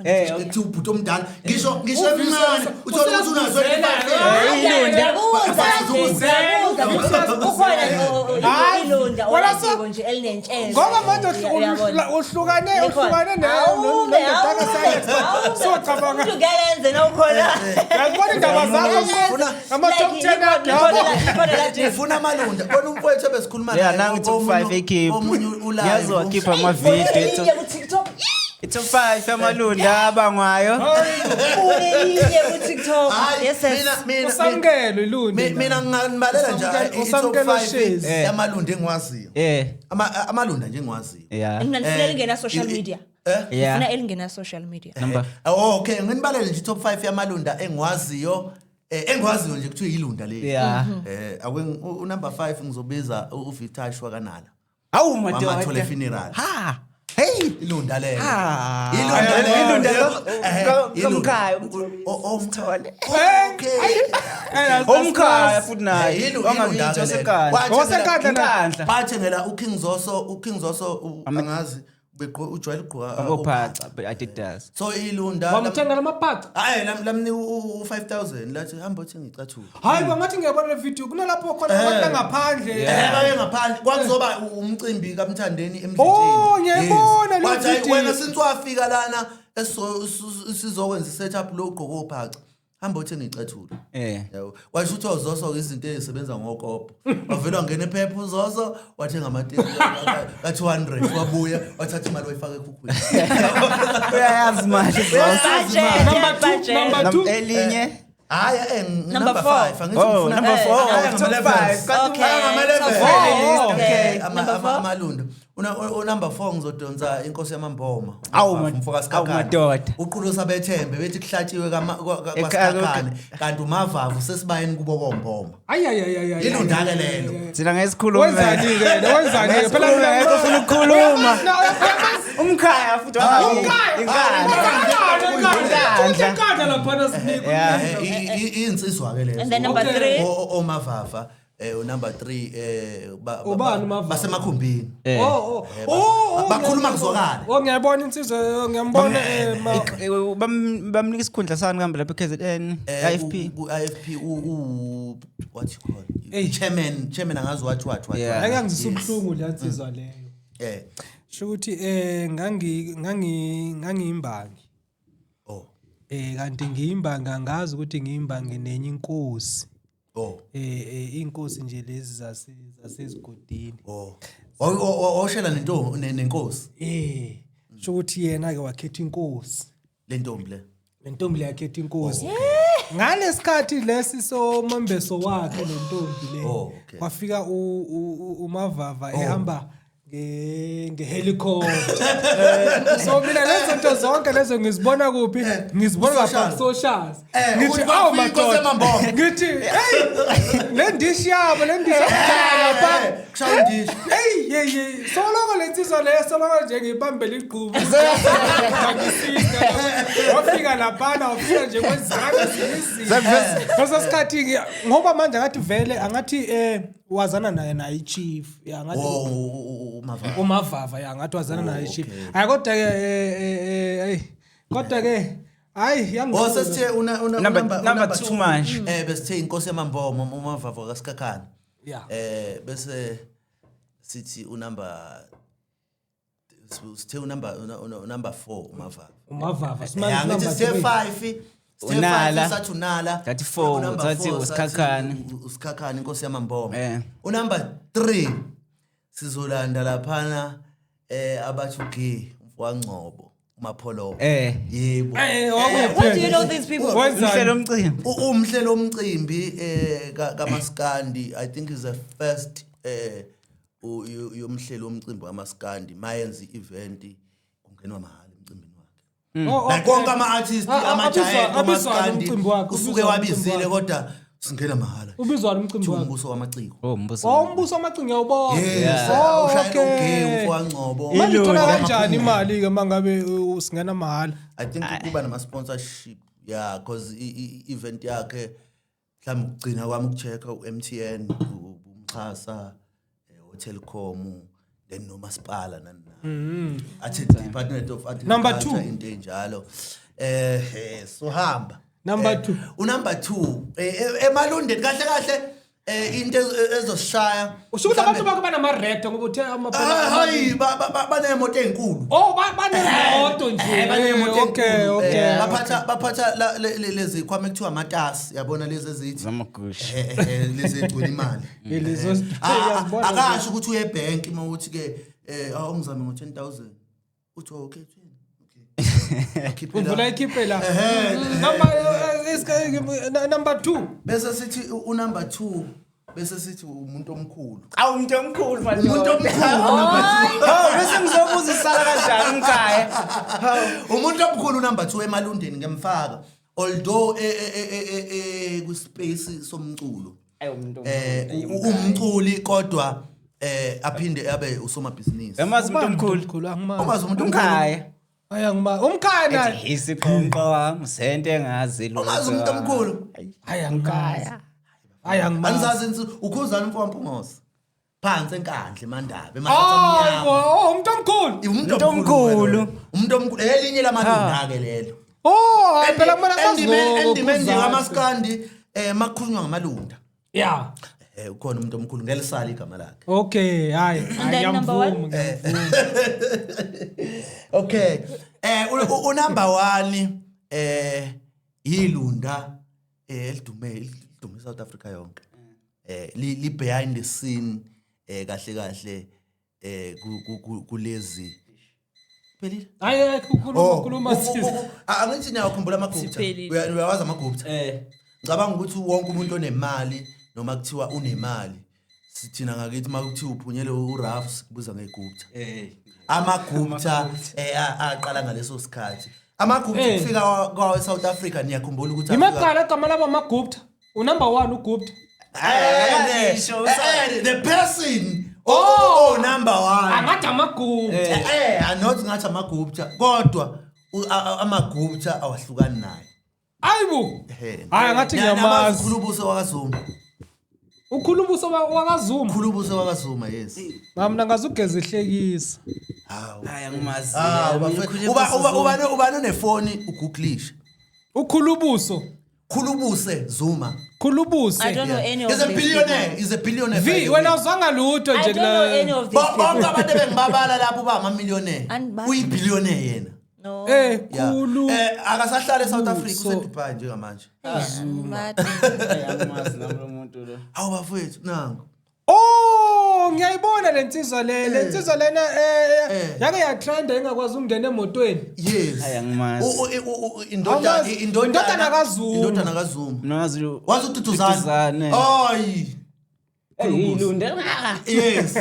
Speaker 2: Eh,
Speaker 4: Kuthiwa ubhuti omdala ngisho emncane uthola ukuthi una 25
Speaker 2: Ilunda.
Speaker 3: Kukhona
Speaker 1: Hayi,
Speaker 3: ilunda
Speaker 1: wena so-
Speaker 3: olatiko nje elinentshebe.
Speaker 1: Ngoba manje uhlukane uhlukane nendodana Alex. So cabanga.
Speaker 3: Umuntu ngeke enze nawukhona.
Speaker 1: Ngiyakubona indaba zakho ama top 10 yakho.
Speaker 4: Ngifuna amalunda kona umfowethu ebesikhuluma
Speaker 2: Yeah, nangu top 5 ekhipha.
Speaker 4: omunye ulive.
Speaker 2: Ngiyazokhipha ama-video.
Speaker 3: ku-TikTok.
Speaker 2: I-top 5 amalunda abangwayo.
Speaker 3: Unelinye ku-TikTok.
Speaker 4: Hayi,
Speaker 3: Yes, yes.
Speaker 4: mina
Speaker 1: Usamkelo ilunda.
Speaker 4: mina nginganibalela nje i-top
Speaker 1: Usamkelo
Speaker 4: 5
Speaker 1: Shezi.
Speaker 4: yamalunda engiwaziyo. Amalunda nje engiwaziyo.
Speaker 2: Yeah.
Speaker 3: Mina ngifuna elingena social media.
Speaker 4: Eh?
Speaker 2: Yeah.
Speaker 3: Ngifuna elingena social media.
Speaker 2: Number.
Speaker 4: Oh, okay, nginibalele nje i-top 5 yamalunda engiwaziyo. Engiwaziyo nje kuthiwa ilunda leli.
Speaker 2: Yeah.
Speaker 4: Ake unumber 5 ngizobiza uVitash wakanala.
Speaker 2: Awu madoda.
Speaker 4: Wamathole funeral.
Speaker 2: Ha. Hey.
Speaker 4: Ilunda lelo.
Speaker 2: Ah.
Speaker 4: Ilunda lelo.
Speaker 2: Ilunda lo.
Speaker 4: Ilunda.
Speaker 2: Komkhaya.
Speaker 4: Omkhaya. Okay.
Speaker 2: Omkhaya futhi naye.
Speaker 4: Ilunda ke lelo.
Speaker 2: Osekhaya.
Speaker 1: Osekhaya.
Speaker 2: Inkandla.
Speaker 4: Bathengela uKing Zoso, uKing Zoso angazi ujwayele ukugqoka
Speaker 2: Abophaca Adidas.
Speaker 4: So ilunda
Speaker 1: Wamthenga lamaphaca.
Speaker 4: Hayi lamnika u5000 lathi hamba uthenga icathulo.
Speaker 1: Hayi bangathi ngiyabona le video kunalapho khona abantu ngaphandle.
Speaker 4: Babe ngaphandle kwakuzoba umcimbi kaMthandeni emdlitsheni.
Speaker 1: Oh, ngiyayibona le
Speaker 4: Wathi, "Hayi,
Speaker 1: video."
Speaker 4: Wena since wafika lana sizokwenza isetup lo ugqoka ophaca. Hamba uthenga icathulo. Yabo. Washo ukuthi uZoso izinto ezisebenza ngokopo. Wavela wangena ephepha uZoso wathenga amateki ka 200 wabuya wathatha imali wayifaka ekhukhwini.
Speaker 2: Uyayazi manje Zoso.
Speaker 3: Budget,
Speaker 1: Number 2,
Speaker 3: budget.
Speaker 1: number 2.
Speaker 2: Elinye.
Speaker 4: Hayi
Speaker 3: Number
Speaker 4: number
Speaker 3: four.
Speaker 4: 5 angithi
Speaker 2: Oh,
Speaker 4: ngifuna
Speaker 2: number 4.
Speaker 4: Hayi,
Speaker 2: Top
Speaker 4: ama-levels.
Speaker 2: 5. Kanti
Speaker 3: Okay.
Speaker 4: Ama-levels.
Speaker 3: Top five.
Speaker 1: Oh,
Speaker 3: Okay.
Speaker 4: Ama-
Speaker 3: Number 4.
Speaker 4: Amalunda. Unumber 4 ngizodonsa inkosi yamamboma.
Speaker 2: Awu,
Speaker 4: Umfo kaSikhakhane.
Speaker 2: awu, madoda.
Speaker 4: Uqulu sabethembe bethi kuhlatshiwe
Speaker 2: Ekhaya,
Speaker 4: kwaSikhakhane kanti umavavu sesibayeni kubo komboma.
Speaker 1: Ay ay ay ay.
Speaker 4: Ilunda ke lelo.
Speaker 2: Thina ngesikhulume.
Speaker 1: Wenzani ke? Wenzani ke? Phela mina
Speaker 2: Ngeke ufuna ukukhuluma. Umkhaya futhi
Speaker 1: Umkhaya.
Speaker 2: Inkandla.
Speaker 1: Inkandla lapha sinikwa.
Speaker 2: Yeah.
Speaker 4: Insizwa ke lezo.
Speaker 3: And then number
Speaker 1: Okay.
Speaker 3: 3.
Speaker 4: Omavava unumber 3
Speaker 1: Ubani uMavava?
Speaker 4: basemakhumbini.
Speaker 1: Oh oh. Oh,
Speaker 4: Bakhuluma kuzwakale.
Speaker 1: Oh ngiyabona insizwa, ngiyambona
Speaker 2: Bamnika isikhundla sani kambe lapha eKZN IFP.
Speaker 4: Ku IFP u what you call
Speaker 1: Ey.
Speaker 4: chairman angazi what what what.
Speaker 2: Yeah.
Speaker 1: Ake ngizisa ubuhlungu le nsizwa leyo. Sho ukuthi ngangiyimbangi.
Speaker 4: Oh.
Speaker 1: Kanti ngiyimbangi angazi ukuthi ngiyimbangi nenye inkosi.
Speaker 4: Oh.
Speaker 1: Inkosi nje lezi zasezigodini.
Speaker 4: Oh. Oshela nentombi nenkosi.
Speaker 1: Sho ukuthi yena ke wakhetha inkosi.
Speaker 4: Lentombi le.
Speaker 1: Lentombi le yakhetha inkosi. Ngalesikhathi lesi somembeso wakhe lentombi le.
Speaker 4: Oh, okay.
Speaker 1: Kwafika uMavava ehamba Nge-helicopter. So mina lezo zinto zonke lezo ngizibona kuphi? Ngizibona lapha
Speaker 4: Ku-social.
Speaker 1: ku-socials.
Speaker 4: Ukuthi
Speaker 1: Ngithi awu
Speaker 4: kwafika inkosi
Speaker 1: madoda,
Speaker 4: yamamboma."
Speaker 1: ngithi hey, le ndishi yabo, le ndishi yakudala lapha.
Speaker 4: Kushaya indishi.
Speaker 1: Hey, hey, hey, soloko le nsizwa leyo, soloko nje ngiyibambele igqubu. Wafika laphana, wafika nje kwezami izinto. Ngaleso sikhathi ngoba manje angathi vele angathi wazana naye chief. Ya, ngathi
Speaker 4: Oh, uMavava.
Speaker 1: uMavava, ya, ngathi wazana naye chief. Hayi, kodwa ke hey, kodwa ke hayi
Speaker 4: Oh, sesithe una
Speaker 2: Number 2 manje.
Speaker 4: Besithe inkosi yamamboma uMavava kaSikhakhane.
Speaker 1: Yeah.
Speaker 4: Bese sithi unumber, sithe unumber 4 uMavava.
Speaker 1: uMavava simanje
Speaker 4: Angithi
Speaker 1: number
Speaker 4: sithe
Speaker 1: 3.
Speaker 4: 5, sithe
Speaker 2: Unala.
Speaker 4: 5 sathi unala.
Speaker 2: Sathi 4,
Speaker 4: Unumber
Speaker 2: sathi
Speaker 4: 4,
Speaker 2: uSikhakhane.
Speaker 4: uSikhakhane inkosi yamamboma. Unumber 3 sizolanda laphana abathi uGay umfowangcobo uMapholoba. Yebo.
Speaker 3: What do you know these people?
Speaker 1: Wenzani?
Speaker 2: Umhlelo omcimbi.
Speaker 4: Umhlelo omcimbi kaMaskandi, I think is the first yomhlelo omcimbi kaMaskandi, mayenza i-event kungenwa mahhala emcimbini wakhe.
Speaker 1: Oh,
Speaker 4: Like
Speaker 1: okay.
Speaker 4: konke ama-artist, ama-giant,
Speaker 1: Abizwa
Speaker 4: oMaskandi,
Speaker 1: umcimbi wakhe,
Speaker 4: usuke
Speaker 1: ubizwa umcimbi
Speaker 4: wabizile
Speaker 1: wakhe.
Speaker 4: kodwa singena mahhala.
Speaker 1: Ubizwa umcimbi
Speaker 4: Kuthiwa
Speaker 1: wakhe.
Speaker 4: umbuso wamaciko.
Speaker 2: Oh, umbuso.
Speaker 1: Oh, umbuso wamaciko ngiyawubona.
Speaker 4: Yes,
Speaker 1: Oh,
Speaker 4: ushayela
Speaker 1: okay.
Speaker 4: uGay umfowangcobo.
Speaker 1: Manje uthola
Speaker 2: Ilunga.
Speaker 1: kanjani imali ke mangabe usingena mahhala?
Speaker 4: I think kuba nama-sponsorship, yeah, because i-event yakhe mhlawumbe ukugcina kwami ukucheck-a u-MTN, umxhasa, uTelkom, then nomasipala nani nani. Athi Department of
Speaker 1: Number
Speaker 4: Agriculture
Speaker 1: 2.
Speaker 4: into enjalo. Sohamba.
Speaker 1: Number 2.
Speaker 4: Unumber 2 emalundeni kahle kahle into ezosishaya.
Speaker 1: Usho ukuthi abantu bakho banama-raptor ngoba uthe
Speaker 4: Ah, hayi, banemoto ezinkulu.
Speaker 1: Oh, banemoto nje.
Speaker 4: Banemoto
Speaker 1: Okay,
Speaker 4: ezinkulu.
Speaker 1: okay.
Speaker 4: Baphatha lezi khwama ekuthiwa amatasi, yabona lezi ezithi
Speaker 2: Zamagusha.
Speaker 4: Lezi egcwele imali.
Speaker 1: Lezo uyazibona.
Speaker 4: Akasho ukuthi uye ebank uma uthi ke awungizame ngo 10,000. Uthi okay 10. Okay. Akhiphe la.
Speaker 1: Uvula ikhiphe la. Number 2.
Speaker 4: Bese sithi unumber 2, bese sithi umuntu omkhulu.
Speaker 2: Awu, umuntu omkhulu madoda.
Speaker 4: Umuntu omkhulu number 2.
Speaker 2: Hawu, bese ngizobuza isala kanjani umkhaya.
Speaker 4: Umuntu omkhulu number 2 emalundeni ngemfaka. Although ku space somculo.
Speaker 2: Ayi, umuntu
Speaker 4: Umculi kodwa aphinde abe usomabhizinisi.
Speaker 2: Yamazi umuntu omkhulu.
Speaker 1: Angimazi.
Speaker 4: Umazi umuntu omkhulu.
Speaker 2: Umkhaya.
Speaker 1: Hayi, angimazi. Umkhaya naye.
Speaker 2: Ethi isiqonqo wami sento engazi lutho.
Speaker 4: Umazi umuntu omkhulu.
Speaker 1: Hayi, angimazi. Hayi, angimazi.
Speaker 4: Anizazi ukhuzana umfo waMpungose. Phansi eNkandla eMandaba
Speaker 1: Hayi
Speaker 4: eMahlathamnyama.
Speaker 1: bo, oh, umuntu omkhulu.
Speaker 4: Umuntu
Speaker 2: Umuntu
Speaker 4: omkhulu.
Speaker 2: omkhulu.
Speaker 4: Umuntu omkhulu elinye lamalunda ke lelo.
Speaker 1: Oh, hayi phela kumele
Speaker 4: Endimeni
Speaker 1: kwazi.
Speaker 4: kaMaskandi makukhulunywa ngamalunda.
Speaker 1: Yeah.
Speaker 4: Ukhona umuntu omkhulu ngelisala igama lakhe.
Speaker 1: Okay, hayi.
Speaker 3: And then number one?
Speaker 1: Ngiyamvuma.
Speaker 4: Okay. Unumber 1 yilunda elidume South Africa yonke. Li behind the scene kahle kahle kulezi. Phelile.
Speaker 1: Hayi, hayi, khuluma khuluma sisi.
Speaker 4: Angithi niyakhumbula amaGupta.
Speaker 3: Siphelile.
Speaker 4: Uyawazi amaGupta? Ngicabanga ukuthi wonke umuntu onemali noma kuthiwa unemali, sithina ngakithi makuthiwa uphunyele uRalph sikubuza ngeGupta. AmaGupta aqala ngaleso sikhathi. AmaGupta kufika kwa South Africa, niyakhumbula ukuthi afika-
Speaker 1: Imaqala igama labo amaGupta. Unumber 1 uGupta.
Speaker 4: The person
Speaker 1: Oh!
Speaker 4: oh number 1.
Speaker 1: Angathi amaGupta.
Speaker 4: Anot ngathi amaGupta kodwa amaGupta awahlukani naye.
Speaker 1: Hayibo. Hayi, angathi ngiyamazi.
Speaker 4: Khulubuso wakaZuma.
Speaker 1: Ukhulubuso wakaZuma.
Speaker 4: Khulubuso wakaZuma, yes.
Speaker 1: Mina ngazugeza ihlekisa.
Speaker 4: Hawu.
Speaker 2: Hayi, angimazi.
Speaker 4: Ah, uba nonefoni ugooglishe.
Speaker 1: Ukhulubuso.
Speaker 4: Khulubuse Zuma.
Speaker 1: Khulubuse.
Speaker 3: I don't know any of
Speaker 4: He's a
Speaker 3: these
Speaker 4: billionaire.
Speaker 3: people.
Speaker 4: He's a billionaire.
Speaker 1: V wena uzwanga lutho
Speaker 3: I
Speaker 1: nje
Speaker 3: don't know any of these
Speaker 4: Bonke
Speaker 3: people.
Speaker 4: abantu ebengibabala lapho ba ama millionaire.
Speaker 3: Angibazi.
Speaker 4: Uyi billionaire yena.
Speaker 3: No.
Speaker 4: Yeah.
Speaker 1: Khulu.
Speaker 4: Akasahlala eSouth Africa,
Speaker 1: So-
Speaker 4: useDubai njengamanje.
Speaker 3: Angibazi.
Speaker 2: Hayi, angimazi nami lo muntu lo.
Speaker 4: Awu bafowethu nangu.
Speaker 1: Oh, ngiyayibona lensizwa le, lensizwa lena yake ya trend engakwazi ukungena emotweni.
Speaker 4: Yes.
Speaker 2: Hayi, angimazi.
Speaker 1: Awumazi? Indodana kaZuma.
Speaker 4: Indodana kaZuma.
Speaker 2: Nazi
Speaker 4: Wazi uDuduzane.
Speaker 2: Duduzane.
Speaker 4: Hayi.
Speaker 2: Eyilunde.
Speaker 4: Yes.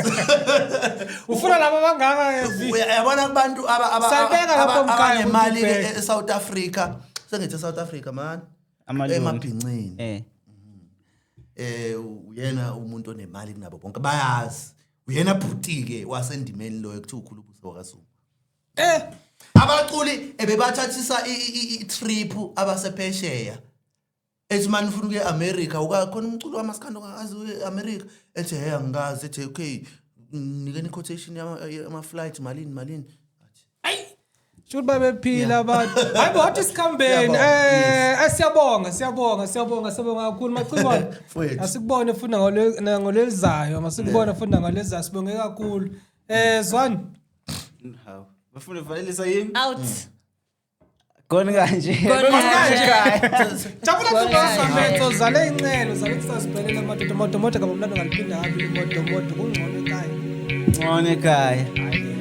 Speaker 1: Ufuna laba abangaka eh,
Speaker 4: Uyabona kubantu
Speaker 1: Sayibeka lapho mkhaya,
Speaker 4: abanemali
Speaker 1: ukuthi ubheke.
Speaker 4: e-South Africa. Sengithi e-South Africa man.
Speaker 2: Amalungu.
Speaker 4: Emabhincini. Uyena umuntu onemali kunabo bonke bayazi. Uyena bhuti-ke wasendimeni loyo kuthiwa ukhulubuso wakaZuma. Abaculi ebebathathisa i-trip abasephesheya. Ethi mani ufuna ukuya e-America ukakhona umculo wamaskandi ongakazi uye e-America ethi hey angikazi ethi okay nikeni i-quotation yama-flight malini malini.
Speaker 1: Shuthi babephila abantu. Hayi bo wathi sikhambeni.
Speaker 4: Siyabonga,
Speaker 1: Siyabonga, siyabonga, siyabonga, siyabonga kakhulu Macingwane.
Speaker 4: Mfowethu.
Speaker 1: Asikubone futhi ngolelizayo, masikubone futhi ngolelizayo sibonge kakhulu. Zwani.
Speaker 2: Hawu. Bafuna uvalelisa yini?
Speaker 3: Out.
Speaker 2: Kona kanje.
Speaker 3: Kona kanje.
Speaker 1: Jabula tubasametho zale inxelo zale kusasibhelela madoda moto moto ngaba mlando ngaliphinda kabili moto moto kungcono ekhaya.
Speaker 2: Ngcono ekhaya.
Speaker 1: Hayi.